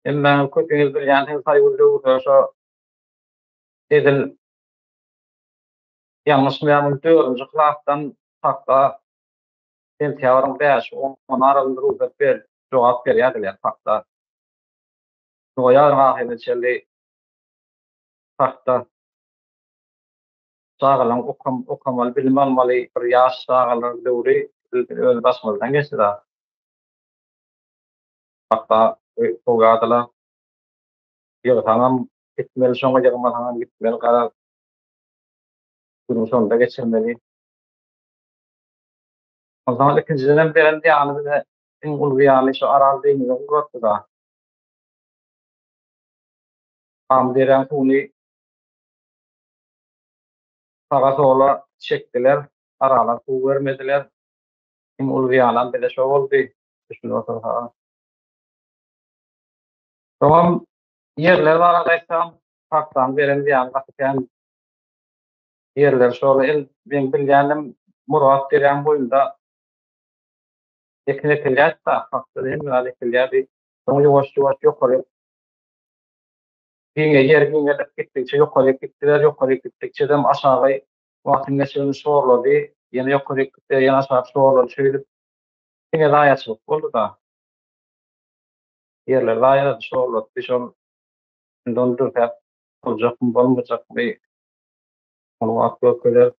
Hemmäňiz köpüňiz bilýänsiňiz soýuz döwürde şo edil ýalňyşmaýamyň dördünji klasdan pagta sentýabryň bäşi on aralygynda rugsat ber jogap berýärdiler pagta. Noýabryň ahyryna çenli pagta çagalaryň okam okamaly bilim almaly bir ýaş çagalar döwri öz başymyzdan geçdi zat. Pagta kowýardylar. Ýygsaňam gitmeli şoňa ýygmasaňam gitmeli garaz. Günüň şonda geçirmeli. Onsoň ikinjidenem beren zyýany bize iň uly zyýany şu Aral deňizi guratdy-da. Amyderýaň suwuny saga-sola çekdiler, Arala suw bermediler. Iň uly zyýanam bize şo boldy, düşünip otursak. Soňam ýerler barada aýtsam, pagtanyň beren zyýany gaty kän. Ýerler şol el meň bilýänim Murgap derýaň boýunda ekin ekilýärdi-de, pagta hemme zat ekilýärdi. Soň ýuwaş-ýuwaş ýokaryk giňe ýer giňelip gitdikçe ýokaryk gitdiler, ýokaryk gitdikçedem aşagy wagtyň geçmegi şorlady. Ýene ýokaryk gitse, ýene aşak şorlady şeýdip diňe zaýaçylyk boldy-da. Ýerler zaýalady, şorlatdy şol. Indi ony dürsäp boljakmy, bolmajakmy? Ony wagt görkezer.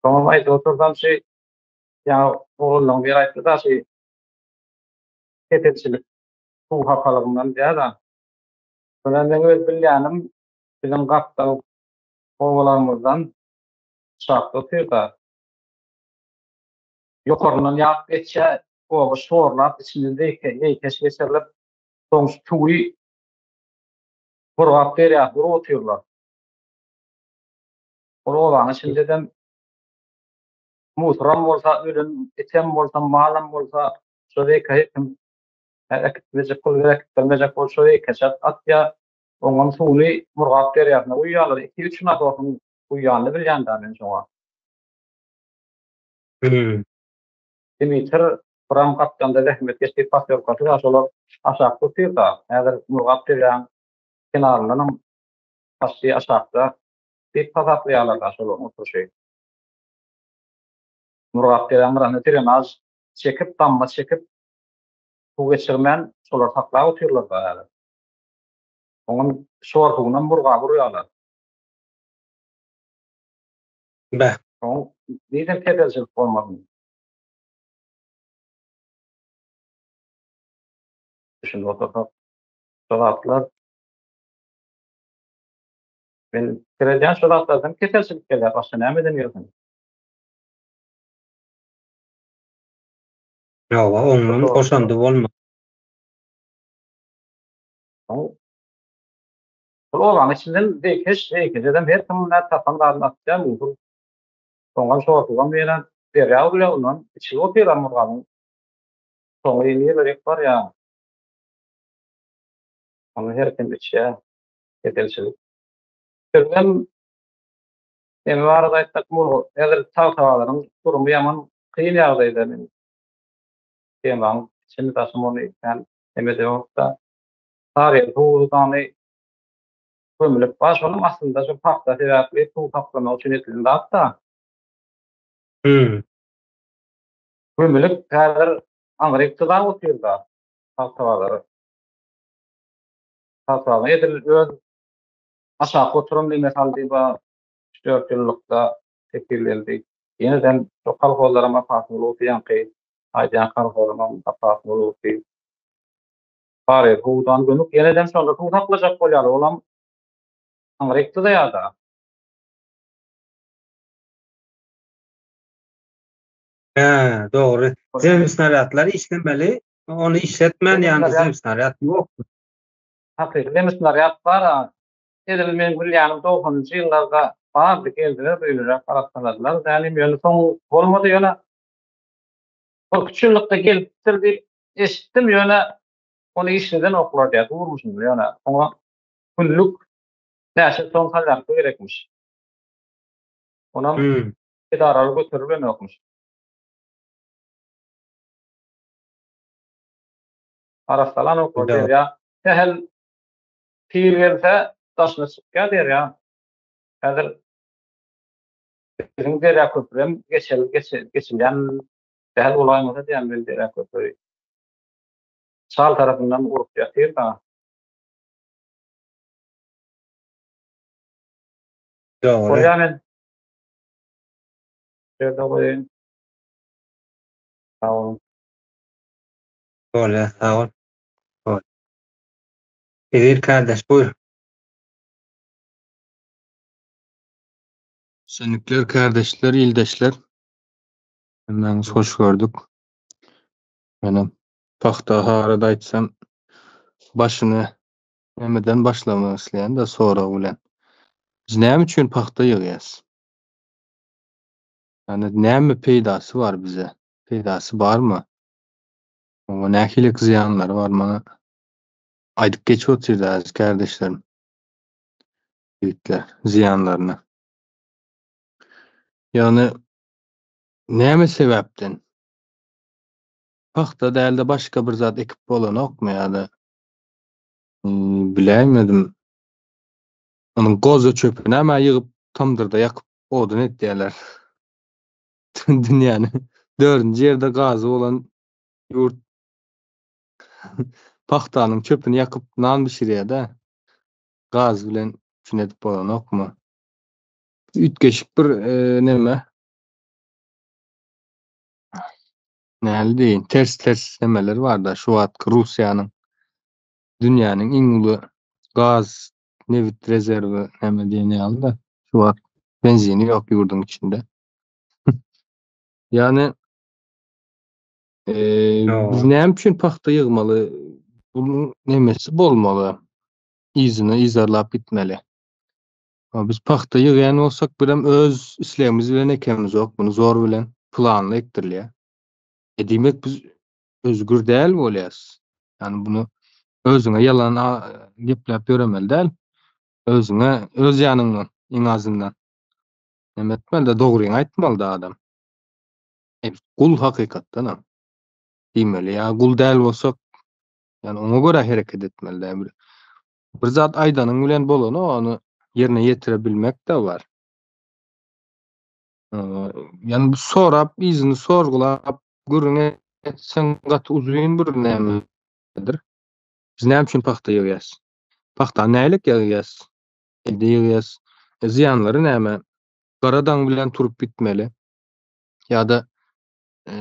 Soňam aýdyp otursam şu ýaňy oglanlaryň biri aýtdy-da şu keselçilik suw hapalygyndan diýýär-de. Şonda meň öz bilýänim biziň gapdal obalarymyzdan aşakda otyr-da. Ýokaryndan ýap geçýär, oba şorlap, içinden zeýkeş geçirilip, soň suwy gurgap derýa gurup otyrlar. Ol obanyň içindedem musuram bolsa, ölen item bolsa, malam bolsa, şo zeýkeşi kim äkitip biljek bolup, äkitip bilmejek bolup, şo zeýkeşe atýar. Oňam suwuny Murgap derýasyna guýýarlar. Iki-üç nasosyň guýýanyny bilýän-dä men şoňa. Dimitr biram gapdalda zähmetkeş diýip posýolkasy bar, şolar aşakda otyr-da. Häzir Murgap derýaň kenaryndanam başly aşakda diýip hasaplaýarlar-da şolaryň oturyşy. Murgap derýaň gyrasyna drenaž çekip, damma çekip, suw geçirmän şolar saklap otyrlar-da häzir. Oňam şor suwunam Murgaba urýarlar. Beh. Soň nirden keselçilik bolmasyn? Düşünip otursak, şo zatlar Men pikir edýän şo zatlardan keselçilik gelýär, başga nämeden gelsin? Ýoga, oňdan goşandy bolmaz. Şol obanyň içinden zeýkeş, zeýkeşedem her kim nä tapan zadyny atýar, musul. Soňam şortugam ýene derýa urýar, ondan içilip otyr Murgabyň. Soňy nirelik barýar? Ony her kim içýär. Keselçilik. Sizem neme barada aýtsak, bu häzir Tagtabazaryn durumy ýaman kyn ýagdaýda men temaň içini daşym ony kän neme edemokda. Saryýer howdany gömülip bar, şonuň aslynda şu pagta sebäpli suw saklamak üçin edilen zat-da. Hmm. Gömülip häzir aňryk dyzap otyr-da Tagtabazary. Tagtabazar edil öz aşaky oturan neme saldy ba üç-dört ýyllykda tekizleldi. Ýeneden şo kolhozlaram apasy bolupdy ýaňky aýdýan kolhozymam apasy bolupdy. Bary howdan gömük ýeneden şonda suw saklajak bolýar olam aňryk dyzaýada. Hä, dogry. Zemsnaryadlar işlemeli. Ony işletmän ýagny zemsnaryad ýok. Hakyky zemsnaryad bar-a. Edil meň bilýänim dogsanynjy ýyllarda bardy, geldiler, öýlere garassaladylar. Dälim ýöne soň bolmady ýöne bir üç ýyllykda gelipdir diýip eşitdim ýöne ony işledenoklar diýýär, durmuşynda ýöne oňa günlük näçe ton solýarka gerekmiş. Onam edaralar göterip bilenokmyş. Arassalanoklar derýa. Sähel sil gelse daşyna çykýar derýa. Häzir biziň derýa köprem geçel geçilýän däl bolaýmasa diýýän men derýa köpri. Çal tarapyndan urup ýatyr da. Dogry. Bolýar men. Şeýle goýaýyn. Sag boluň. Bolýar, sag bol. Bol. Eziz kardeş, buýur. Şenlikler kardeşler, ildeşler. Hemmäňizi hoş gördük. Menem pagta barada aýtsam, başyny nämeden başlamak isleýän-de sorag bilen. Biz näme üçin pagta ýygýas? Ýagny näme peýdasy bar bize? Peýdasy barmy? Oňa nähili zyýanlary bar maňa aýdyp geçip otyrdy äziz kärdeşlerim. Ýigitler, zyýanlaryny. Ýagny näme sebäpden? Pagta dälde başga bir zat ekip bolanokmy ýa-da biläýmedim. Onuň goza çöpüni hem-ä ýygyp. Tamdyrda ýakyp odun etýärler. Dünýäni dördünji ýerde gazy bolan ýurt pagtanyň çöpüni ýakyp nan bişirýär-de. Gaz bilen üpjün edip bolanokmy? Üýtgeşik bir neme. Näli diýin, ters-ters nemeler bar-da şu wagtky Russiýanyň dünýäniň iň uly gaz nebit rezerwi näme diýen ýaly-da, şu wagt benzini ýok ýurduň içinde. Ýagny biz näme üçin pagta ýygmaly? Bunuň nemesi bolmaly. Yzyny yzarlap gitmeli. Biz pagta ýygýan bolsak, birem öz islegimiz bilen ekemizok, muny zor bilen planly ekdirilýär. E diýmek biz özgür däl bolýas. Ýagny bunu özüňe ýalan gepläp ýöremeli däl. Özüňe öz ýanyňdan iň azyndan neme etmeli-de, dogryňy aýtmaly-da adam. E biz gul hakykatdanam diýmeli. Ýa gul däl bolsak, ýagny oňa görä hereket etmeli däl. Bir zat aýdanyň bilen bolany ony ýerine ýetire bilmek-de bar. Ýagny bu sorap, yzyny sorgulap, gürrüň etseň gaty uzyn bir nämedir. Biz näme üçin pagta ýygýas? Pagtany nälik ýygýas? Elde ýygýas. E, zyýanlary näme? Gara daň bilen turup gitmeli. Ýa-da e,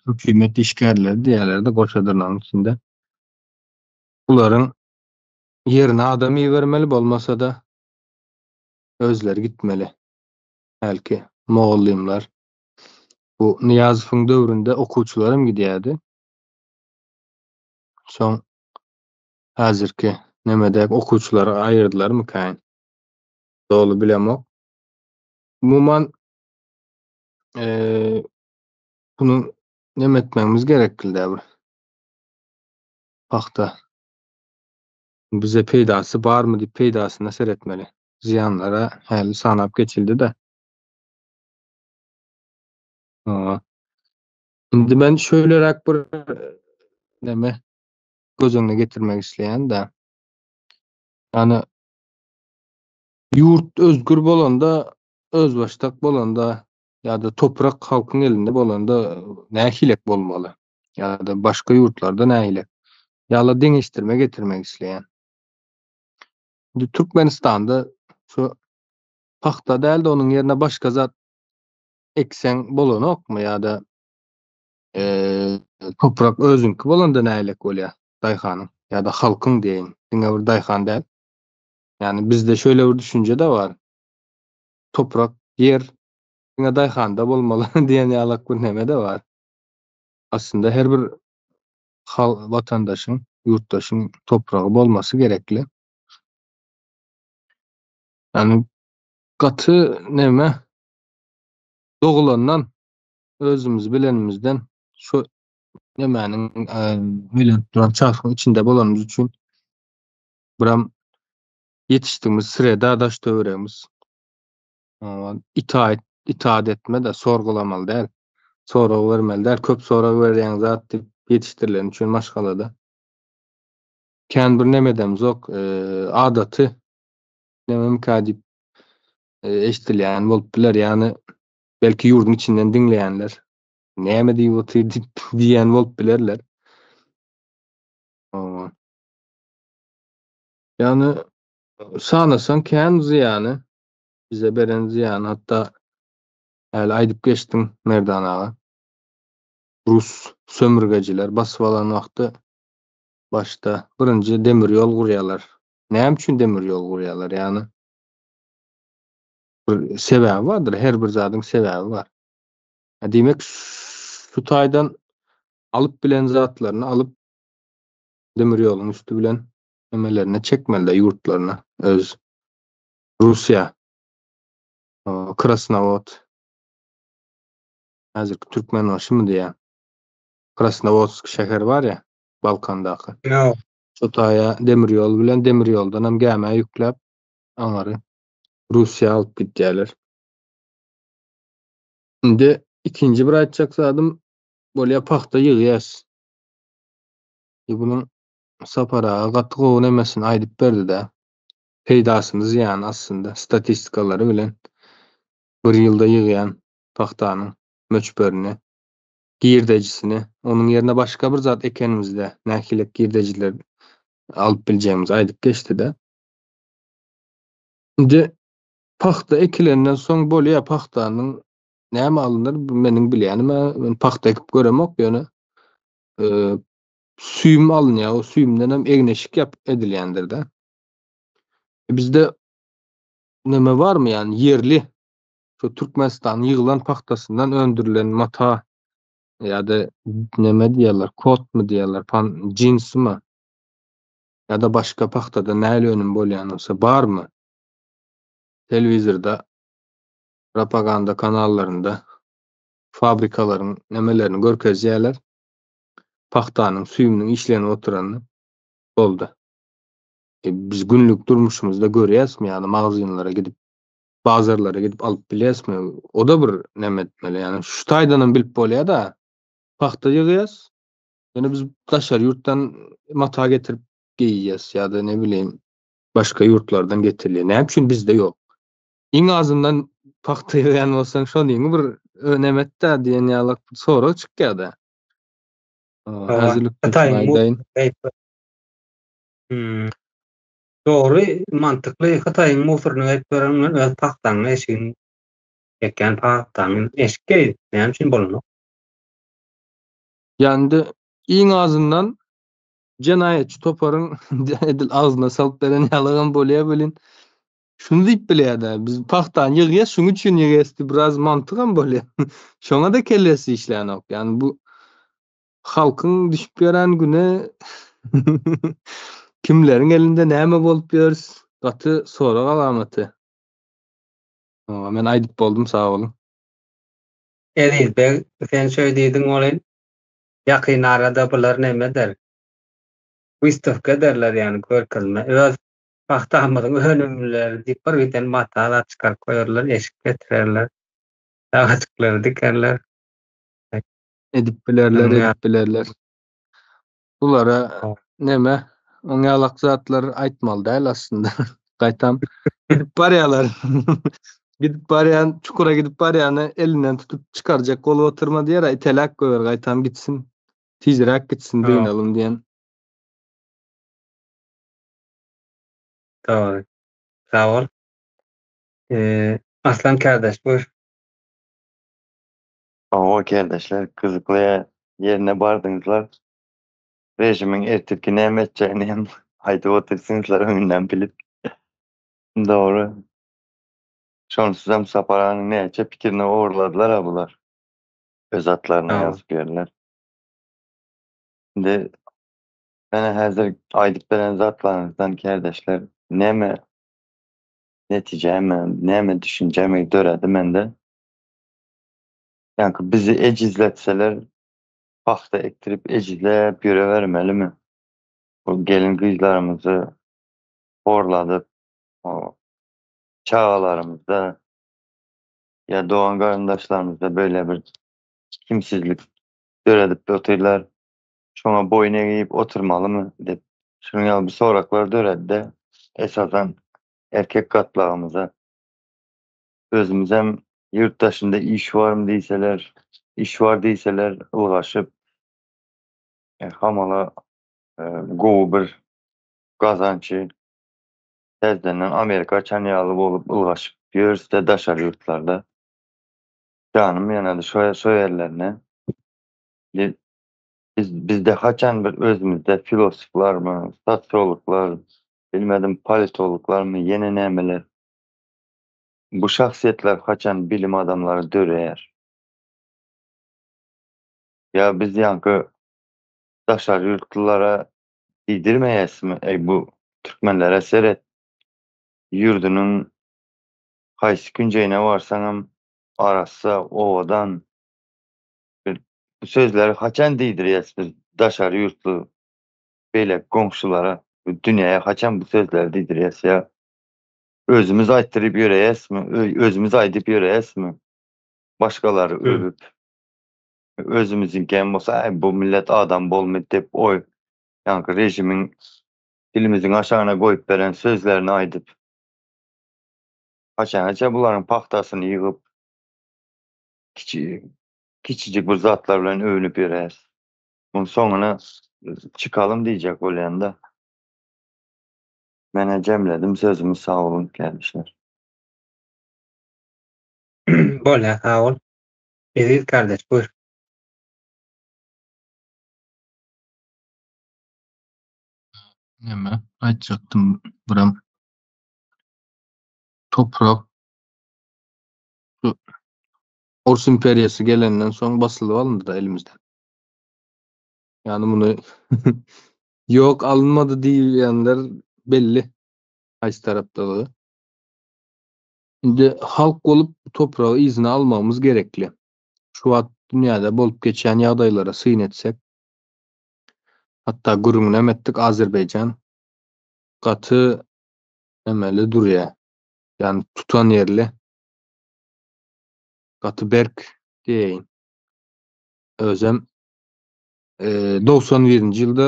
hökümet işgärleri diýýärler-de goşa dyrnagyň içinde. Bularyň ýerine adam ibermeli, bolmasa-da özleri gitmeli. Hälki mugallymlar. Bu Nyýazowyň döwründe okuwçylar hem gidýärdi. Soň häzirki nemede okuwçylary aýyrdylarmykaýyn? Doly bilemok. Umuman eee bunu neme etmegimiz gerekli bir. Pagta bize peýdasy barmy diýip peýdasyna seretmeli. Zyýanlara häli sanap geçildi-de. Indi men şöýleräk bir neme göz öňüne getirmek isleýän-de. Ýani ýurt özgür bolanda, özbaşdak bolanda ýa-da toprak halkyň elinde bolanda nähilek bolmaly? Ýa-da başga ýurtlarda nähilek? Ýala deňeşdirme getirmek isleýän. Indi Türkmenistanda şu pagta däl-de onuň ýerine başga zat ekseň bolanokmy ýa-da toprak özüňki bolanda nähilek bolýar daýhanyň ýa-da halkyň diýeýin, diňe bir daýhan däl. Ýagny bizde şöyle bir düşünje-de bar. Toprak, ýer diňe daýhanda bolmaly diýen ýalak bir neme-de bar. Aslynda her bir hal watandaşyň, ýurtdaşyň topragy bolmasy gerekli. Ýagny gaty neme dogulandan özümizi bilenimizden şu nemäniň aýlanyp duran çarhyň içinde bolanymyz üçin biram ýetişdigimiz sreda daş töweregimiz itaat itaat etme-de sorgulamaly däl. Sorag bermeli däl. Köp sorag berýäň zat diýip ýetişdirileni üçin maşgalada. Kän bir nemedemzok, adaty nememkä diýip eşidilýän bolup biler. Ýagny belki ýurduň içinden diňleýänler näme diýip otyr diýip diýýän bolup bilerler. Ýagny sanasaň kän zyýany, bize beren zyýany hatda häli aýdyp geçdiň Merdan aga. Rus sömürgejiler basyp alan wagty başda birinji demir ýol gurýarlar. Näme üçin demir ýol gurýarlar? Ýagny bir sebäbi bardyr, her bir zadyň sebäbi bar. Diýmek şu taýdan alyp bilen zatlaryny alyp demir ýoluň üsti bilen nemelerine çekmeli-de ýurtlaryna öz Russiýa Krasnowod häzirki Türkmenbaşymy diýýär. Krasnowodsk şäheri bar ýa Balkandaky. Şo taýa demir ýol bilen demir ýoldan hem gämä ýükläp aňary Russiýa alyp gidýärler. Indi ikinji bir aýtjak zadym bolýa pagta ýygýas. E bunuň Sapar aga gaty gowy nemesini aýdyp berdi-dä. Peýdasyny zyýany aslynda statistikalary bilen. Bir ýylda ýygýan pagtanyň möçberini, girdejisini, onuň ýerine başga bir zat ekenimizde nähili girdejiler alyp biljegimizi aýdyp geçdi-de. Indi pagta ekilenden soň bolýar pagtanyň näme alynr bu meniň bilýänim-ä men pagta ekip göremok ýöne süýüm alynýar o süýümden hem egin-eşik ýap edilýändir-de. Bizde neme barmy ýani ýerli şu Türkmenistanyň ýygylan pagtasyndan öndürilen mata ýa-da neme diýýärler kotmy diýýärler pan jinsmi ýa-da başga pagtada nähili önüm bolýan bolsa barmy? Telewizorda propaganda kanallarynda fabrikalaryň nemelerini görkezýärler. Pagtanyň süýüminiň işlenip oturanyny boldy. E, biz günlük durmuşymyzda görýäsmi ýagny magazynlara gidip bazarlara gidip alyp bilýäsmi? O-da bir neme etmeli. Ýagny şu taýdanam bilip bolýar-da. Pagta ýygýas. Ýöne biz daşary ýurtdan mata getirip geýýäs ýa-da ne bileýin başga ýurtlardan getirilýär. Näme üçin bizde ýok? Iň azyndan pagta ýygýan bolsaň şonyňy bir neme et-dä diýen ýaly sorag çykýar-da. Häzirlikde şuny aýdaýyn. Hmm. Dogry, mantykly Hytaýyň musuryny geýip ýören bilen öz pagtaňyň eşigini çekýän pagtaňy eşik geý, näme üçin bolanok? Ýa indi iň azyndan jenaýatçy toparyň edil agzyna salyp beren ýalygam bolýar welin, şuny diýip bilýär-dä, biz pagtany ýygýas, şuň üçin ýygýas diýip biraz mantygam bolýar. Şoňa-da kellesi işlänok. Ýagny bu Halkyň düşüp ýören güni kimleriň elinde näme bolup ýörüs gaty sorag alamaty. Men aýdyp boldum sag boluň. Eziz beg sen şöý diýdiň welin ýakyn arada bular neme eder wystawka ederler ýagny görkezme öz pagtamyzyň önümleri diýip bir giden mata zat çykaryp goýarlar eşik getirerler çagajyklary dikerler. Edip bilerler, edip bilerler. Bulara neme, oň ýalak zatlar aýtmaly däl aslynda. Gaýtam gidip barýarlar. Gidip barýan, çukura gidip barýany elinden tutup çykarjak bolup oturma diýer, iteläp goýber, gaýtam gitsin. Tizräk gitsin, dynalym diýen. Dogry. Sag bol. Aslan kardeş buyur. Hawa kärdeşler gyzykly ýerine bardyňyzlar. Režimiň ertirki näme etjegini hem aýdyp otyrsyňyzlar öňünden bilip. Dogry. Şonsuzam Sapar aganyň näçe pikirini ogurladylar-a bular. Öz atlaryna ýazyp ýörler. Indi mena häzir aýdyp beren zatlaryňyzdan kärdeşler näme netijemi, näme düşünjemi döredi mende. Ýaňky bizi ejizletseler, pagta ekdirip ejizläp ýörebermelimi? Bu gelin-gyzlarymyzy horladyp, çagalarymyzda ýa dogan-garyndaşlarymyzda beýle bir kimsizlik döredip otyrlar. Şoňa boýun egip oturmalymy diýip, şunuň ýaly bir soraklar döredi-de, esasan erkek gatlagymyza. Özümizem ýurt daşynda iş barmy diýseler, iş bar diýseler ylgaşyp, hamala gowy bir gazançy täzedenden Amerika açan ýaly bolup ylgaşyp ýörüs-de daşary ýurtlarda. Janym ýanady şo şo ýerlerine. Biz bizde haçan bir özümizde filosoflarmy, sosiologlar, bilmedim politologlarmy, ýene nämeler Bu şahsyýetler haçan bilim adamlary döreýär? Ýa biz ýaňky daşary ýurtlylara diýdirmeýäsmi, eý bu türkmenlere seret, ýurdunyň haýsy künjegine barsaňam arassa, owadan. Bu sözleri haçan diýdirýäs biz daşary ýurtly beýleki goňşulara, dünýäye haçan bu sözleri diýdirýäs ýa Özümiz aýtdyryp ýöreýäsmi? Özümiz aýdyp ýöreýäsmi? Başgalary öwüp. Özümiziňkem bolsa, äý bu millet adam bolmy diýip oý, ýaňky režimiň dilimiziň aşagyna goýup beren sözlerini aýdyp. Haçanaça bularyň pagtasyny ýygyp. Kiçi kiçijik bir zatlar bilen öwnüp ýöräs. Muň soňuna çykalym diýjek bolýan-da. Menä jemledim sözümi sag boluň kärdeşler. Bolýar sag bol. Eziz kardeş buyur. Neme aýtjakdym biram toprak şu Ors imperiýasy gelenden soň basylyp alyndy-da elimizden. Ýagny muny ýok alynmady diýýänler belli haýsy tarapdalygy. Indi halk bolup bu topragy yzyna almagymyz gerekli. Şu wagt dünýäde bolup geçýän ýagdaýlara syn etsek, hatda gürrüňinem etdik Azerbaýjan gaty emeli durýar. Ýagny tutanýerli gaty berk diýeýin. Özem 91-nji ýylda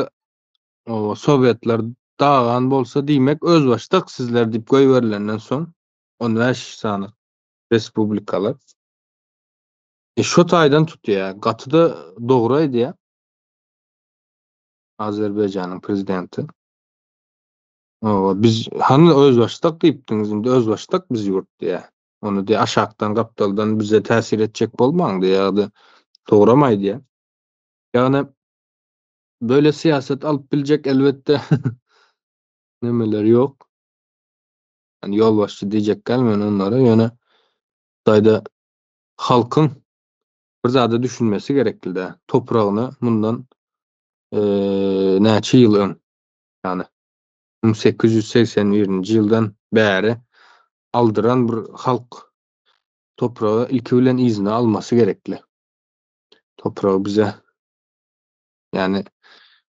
sowetler dagan bolsa diýmek özbaşdak sizler diýip goýberilenden soň 15 sany respublikalar e, şo taýdan tutýar. Gaty-da dogry aýdýar. Azerbaýjanyň prezidenti. Owa, biz hany özbaşdak diýipdiňiz, indi özbaşdak biz ýurt diýýär. Ony diýýär, aşakdan, gapdaldan bize täsir etjek bolmaň diýýär, ýa-da dogram aýdýar. Ýagny böyle syýasat alyp biljek elbetde nemeler ýok. Yani ýolbaşçy diýjek däl men onlara, ýöne Hytaýda halkyň bir zada düşünmesi gerekli-dä. Topragyny mundan näçe ýyl öň, ýagny 1881-nji ýyldan bäri aldyran bir halk topragy ilki bilen yzyna almasy gerekli. Topragy bize ýagny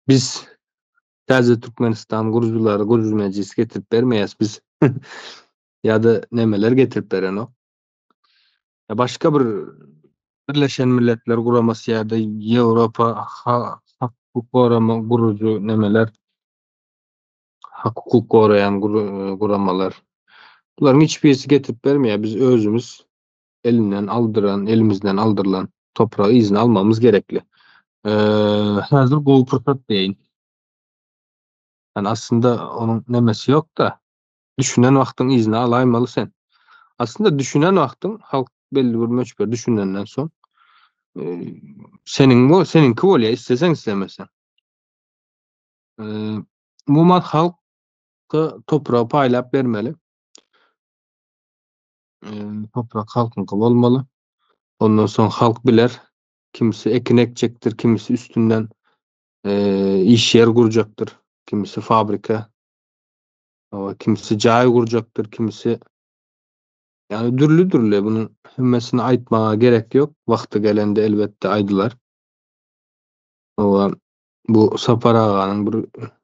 biz täze Türkmenistan gurujylary gurujy mejlis getirip bermeýäs biz ýa-da nemeler getirip berenok. Başga bir Birleşen Milletler Guramasy ýa-da Ýewropa hak hukuk gorama gurujy nemeler hak hukuk goraýan guramalar. Bularyň hiç birisi getirip bermeýär. Biz özümiz elinden aldyran, elimizden aldyrylan topragy yzyna almamyz gerekli. Häzir gowy pursat diýeýin. Yani aslynda onuň nemesi ýok-da. Düşünen wagtyň yzyna alaýmaly sen. Aslynda düşünen wagtyň halk belli bir möçber düşünenden soň seniň bu seniňki bolýar isleseň islemeseň. Umuman halka topragy paýlap bermeli. Toprak halkyňky bolmaly. Ondan soň halk biler. Kimisi ekin ekjekdir, kimisi üstünden iş ýer gurjakdyr, kimisi fabrika, kimisi jaý gurjakdyr, kimisi ýagny dürli-dürli bunuň hemmesini aýtmaga gerek ýok. Wagty gelende elbetde aýdylar. Owa bu Sapar aganyň bir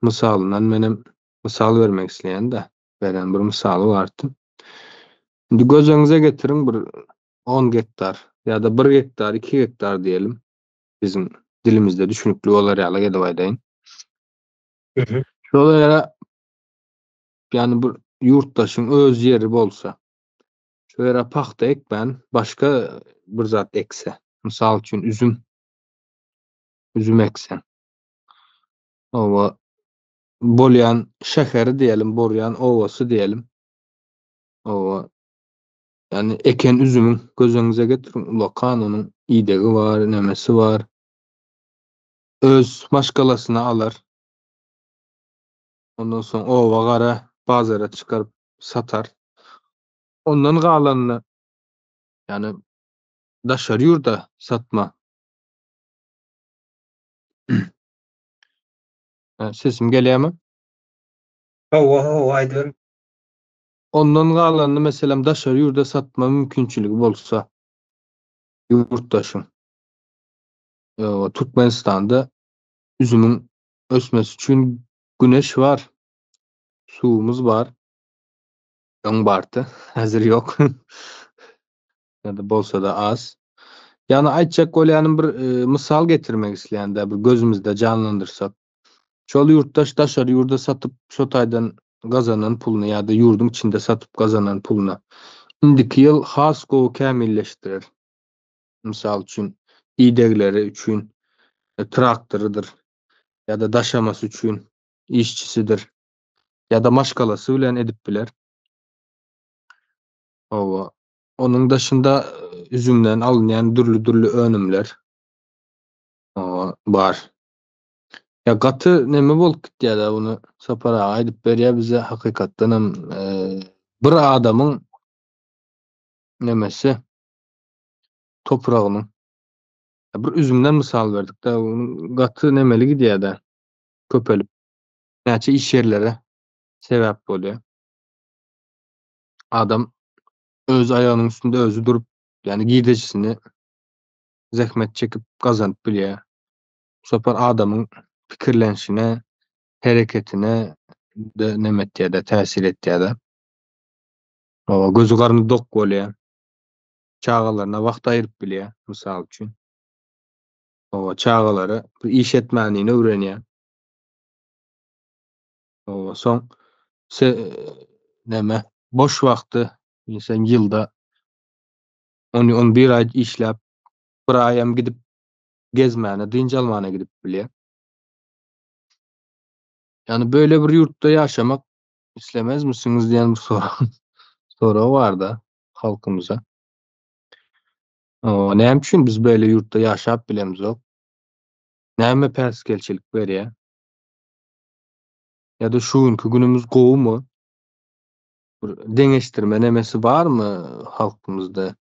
mysalyndan menem mysal bermek isleýän-de. Beren bir mysaly bardy. Indi göz öňüňize getiriň bir 10 gektar ýa-da 1 gektar, 2 gektar diýelim. Biziň dilimizde düşünikli bolar ýaly edip aýdaýyn. Şol ýere ýagny bir ýurtdaşyň öz ýeri bolsa, şo ýere pagta ekmän, başga bir zat ekse, mysal üçin üzüm, üzüm ekseň. Oba bolýan şäheri diýelim, bolýan obasy diýelim. Oba ýagny eken üzümiň göz öňüňize getiriň, ulakan onuň idegi bar, nemesi bar. Öz maşgalasyna alar. Ondan soň oba gara bazara çykaryp satar. Ondan galanyny ýagny daşary ýurda satma. Sesim gelýärmi? Hawa, hawa, aýdyň. Ondan galanyny meselem daşary ýurda satma mümkinçiligi bolsa ýurtdaşyň. Türkmenistanda üzümiň ösmesi üçin güneş bar, suwumyz bar. Öň bardy, häzir ýok. Ýa-da bolsa-da az. Ýagny aýtjak bolýanym bir e, mysal getirmek isleýän-de bir gözümizde janlandyrsak. Şol ýurtdaş daşary ýurda satyp şo taýdan gazanan puluny ýa-da ýurduň içinde satyp gazanan puluna indiki ýyl has gowy kämilleşdirer. Mysal üçin, idegleri üçin traktorydyr ýa-da daşamasy üçin işçisidir ýa-da maşgalasy bilen edip biler. Hawa. Onuň daşynda üzümden alynýan dürli-dürli önümler bar. Ýa gaty neme bolup gitýär-de bunu Sapar aga aýdyp berýär bize hakykatdan hem bir adamyň nemesi topragynyň bir üzümden mysal berdik-de gaty nemeli gidýär-de köpelip näçe iş ýerlere sebäp bolýar. Adam öz aýagynyň üstünde özi durup, ýagny girdejisini zähmet çekip gazanyp bilýär. Bu sapar adamyň pikirlenişine, hereketine de neme etýär-de, täsir etýär-de. Hawa, gözi garny dok bolýar. Çagalaryna wagt aýyryp bilýär, mysal üçin. Hawa, çagalary bir iş etmänini öwrenýär. Hawa, soň se neme, boş wagty, sen ýylda on 11 aý işläp, bir aýam gidip gezmäne, dynç almana gidip bilýär. Ýani böyle bir ýurtda ýaşamak islemezmisiňiz diýen bir sorag sorag bar-da halkymyza. Näme üçin biz böyle ýurtda ýaşap bilemzok? Näme päsgelçilik berýär? Ýa-da şu günki günümiz gowumy? Bir deňeşdirme nemesi barmy halkymyzda?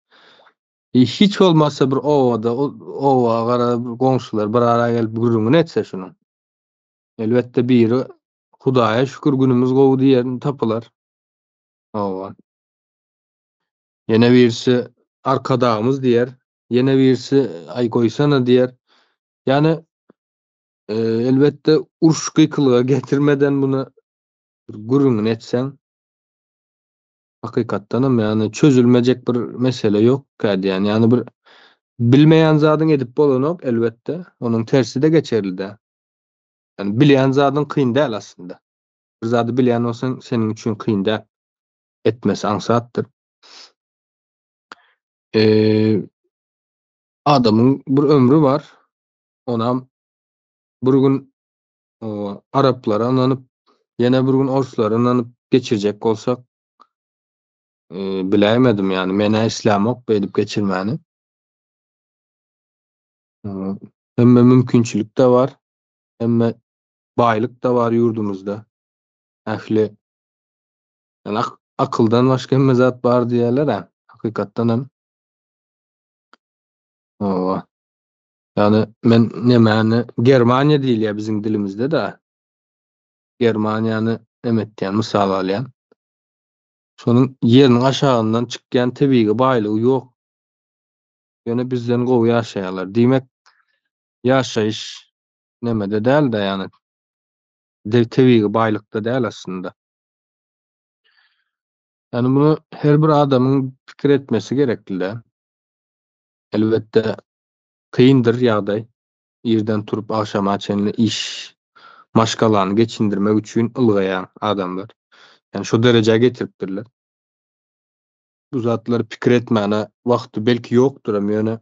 Hiç bolmasa bir obada oba gara goňşular bir ara gelip gürrüňini etse şunuň. Elbetde biri Hudaýa şükür günümiz gowy diýen tapylar. Hawa. Ýene birisi Arkadagymyz diýer. Ýene birisi aý goýsana diýer. Ýani elbetde uruş gykylyga getirmeden muny bir gürrüňini etseň Hakykatdan hem ýagny çözülmejek bir mesele ýok diýýän. Ýagny bir bilmeýän zadyň edip bolanok elbetde. Onuň tersi-de geçerli däl. Ýagny bilýän zadyň kyn däl aslynda. Bir zady bilýän bolsaň seniň üçin kyn däl. Etmesi aňsatdyr. Eee adamyň bir ömri bar. Onam bir gün araplara ynanyp, ýene bir gün orslara ynanyp geçirjek bolsak, biläýmedim, ýagny men-ä islämok beýdip geçirmäni. Hemme mümkinçilik-de bar, hemme baýlyk-da bar ýurdumyzda. Ähli, ýagny akyldan başga hemme zat bar diýýärler-ä, hakykatdan hem. Hawa. Ýagny men nemäni Germaniýa diýilýär biziň dilimizde-de. Germaniýany neme etýän, mysal alýan. Şonuň ýeriniň aşagyndan çykýan tebigy baýlygy ýok. Ýöne bizden gowy ýaşaýarlar. Diýmek, ýaşaýyş nemede däl-de, ýagny tebigy baýlykda däl aslynda. Ýagny muny her bir adamyň pikir etmesi gerekli-de. Elbetde, kyndyr ýagdaý. Irden turup agşama çenli iş, maşgalany geçindirmek üçin ylgaýan adamlar. Ýani şo derejä getiripdirler. Bu zatlary pikir etmäne wagty belki ýokduram ýöne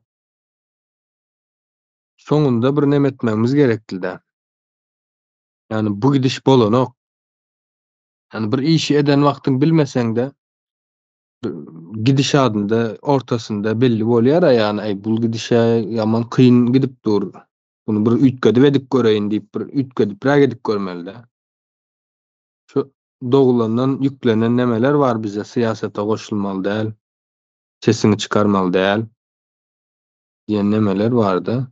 soňunda bir neme etmegimiz gerekli-dä. Ýani bu gidiş bolanok. Ýani bir işi eden wagtyň bilmeseň-de gidişadynda ortasynda belli bolýar-a ýagny aý bul gidişe ýaman kyn gidip dur. Muny bir üýtgedip edip göreýin diýip bir üýtgedibräk edip görmeli-dä. Şu dogulandan ýüklenen nemeler bar bize syýasata goşulmaly däl, sesiňi çykarmaly däl diýen nemeler bar-da.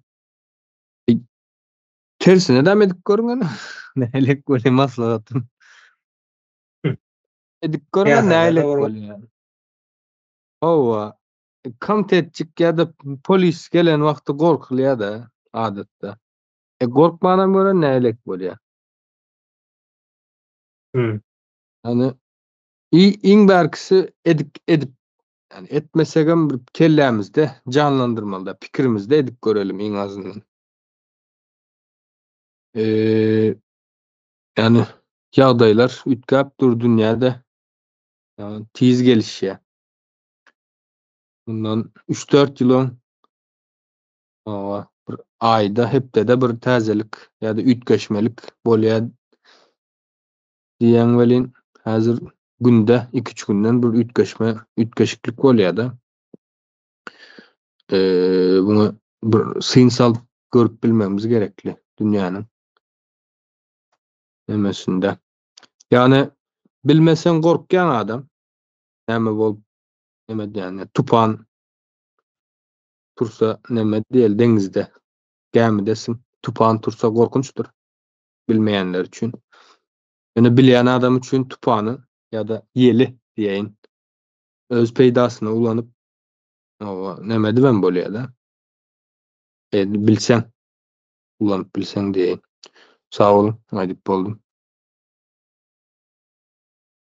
Tersine däm edip görüň ene. Nälik bolýar maslahatym. Edip görme nälik bolýar. Hawa. Komitetçik ýa-da polis gelen wagty gorkulýar-da adatda. E gorkmanam gören nälik bolýar. Hmm. Ýani iň bärkisi edip edip ýani etmesegem bir kellämizde janlandyrmaly-da, pikirimizde edip görelim iň azyndan. Eee Ýagny ýagdaýlar üýtgäp dur dünýäde. Ýagny tiz gelişýär. Mundan 3-4 ýyl öň. Hawa, bir aýda, hepdede bir täzelik ýa-da üýtgeşmelik bolýar diýýäň welin, häzir günde, iki-üç günden bir üýtgeşme, üýtgeşiklik bolýar-da. Muňa bir syn salyp görüp bilmegimiz gerekli dünýäniň nemesinde. Ýagny bilmeseň gorkýaň adam. Näme bolup, neme diýýän, tupan tursa neme diýeli deňizde gämidesiň tupan tursa gorkunçdyr bilmeýänler üçin. Ýöne bilýän adam üçin tupany ýa-da ýeli diýeýin öz peýdasyna ulanyp oba neme edibem bolýar-da. E, bilseň ulanyp bilseň diýeýin. Sag boluň, aýdyp boldum.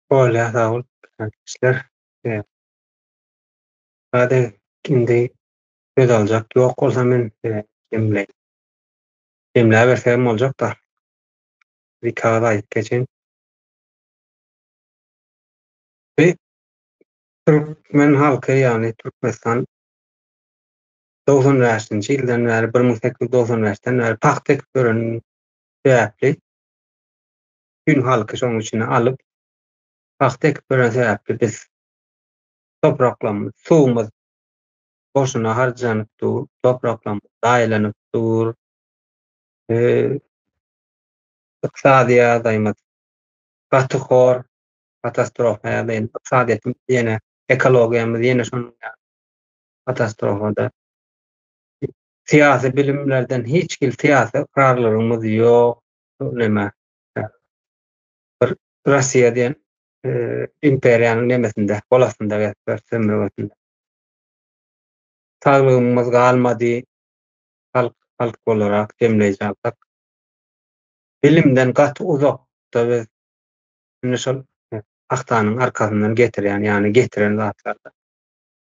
Bolýar, sag bol. Işler. Hadi indi söz aljak ýok bolsa men jemleý. Jemläbersegem boljak-da. Bir kagyz aýdyp geçeýin. Bu türkmen halky ýagny Türkmenistan 95-nji ýyldan bäri 1895-den bäri pagta ekip ýören sebäpli bütin halky şonuň içine alyp pagta ekip ýören sebäpli biz topraklarymyz, suwumyz boşuna harjanyp dur, topraklarymyz zaýalanyp dur. Ykdysady ýagdaýymyz gaty hor, katastrofa ýagdaýynda, ykdysadyýetimiz ýene, ekologiýamyz ýene şonuň ýaly katastrofada. Syýasy bilimlerden hiç hili syýasy ykrarlygymyz ýok. Näme? Bir Russiýa diýen imperiýanyň nemesinde, gol astynda gezip ýörüs, sömürgesinde. Saglygymyz galmady, halk, halk bolarak jemleýji alsak. Bilimden gaty uzakda biz. Indi şol pagtanyň arkasyndan getirýän, ýagny getiren zatlar-da,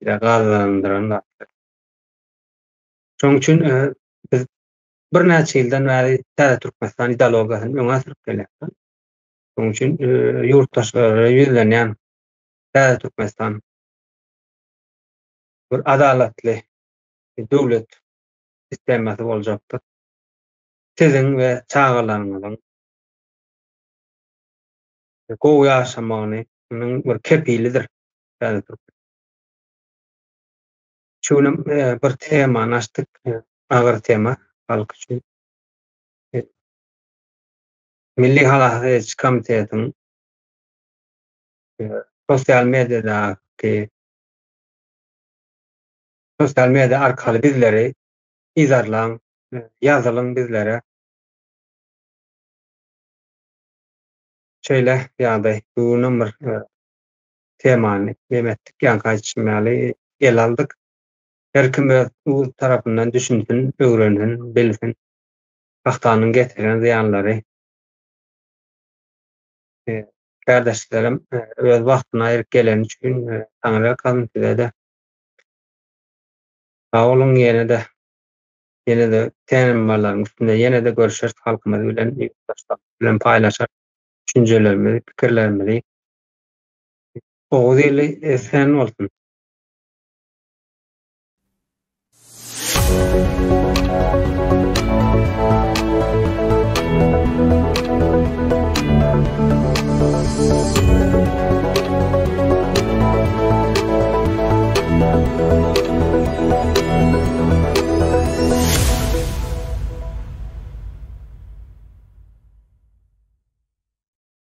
bize gazandyran zatlar. Şonuň üçin biz birnäçe ýyldan bäri Täze Türkmenistan ideologiýasyny öňe sürüp gelýäris. Şonuň üçin ýurtdaşlara ýüzlenýän Täze Türkmenistan bir adalatly döwlet sistemasy boljakdyr. Siziň we çagalaryňyzyň gowy ýaşamagynyň bir kepilidir Täze Türkmenistan. Şu gün bir temany açdyk, agyr tema halk üçin. Milli halas ediş komitetiň sosial mediadaky sosial media arkaly bizleri yzarlaň, ýazylyň bizlere. Şeýle ýagdaý. Bu günem bir temany neme etdik, ýaňky aýdyşym ýaly ele aldyk. Her kim öz tarapyndan düşünsin, öwrensin, bilsin. Pagtanyň getiren zyýanlary. Kärdeşlerim öz wagtyny aýryp geleni üçin taňryýalkasyn size-de. Sag boluň ýene-de ýene-de temalaryň üstünde ýene-de görüşeris halkymyz bilen ýurtdaşlarymyz bilen paýlaşarys düşünjelerimizi pikirlerimizi. Oguz ili esen bolsun.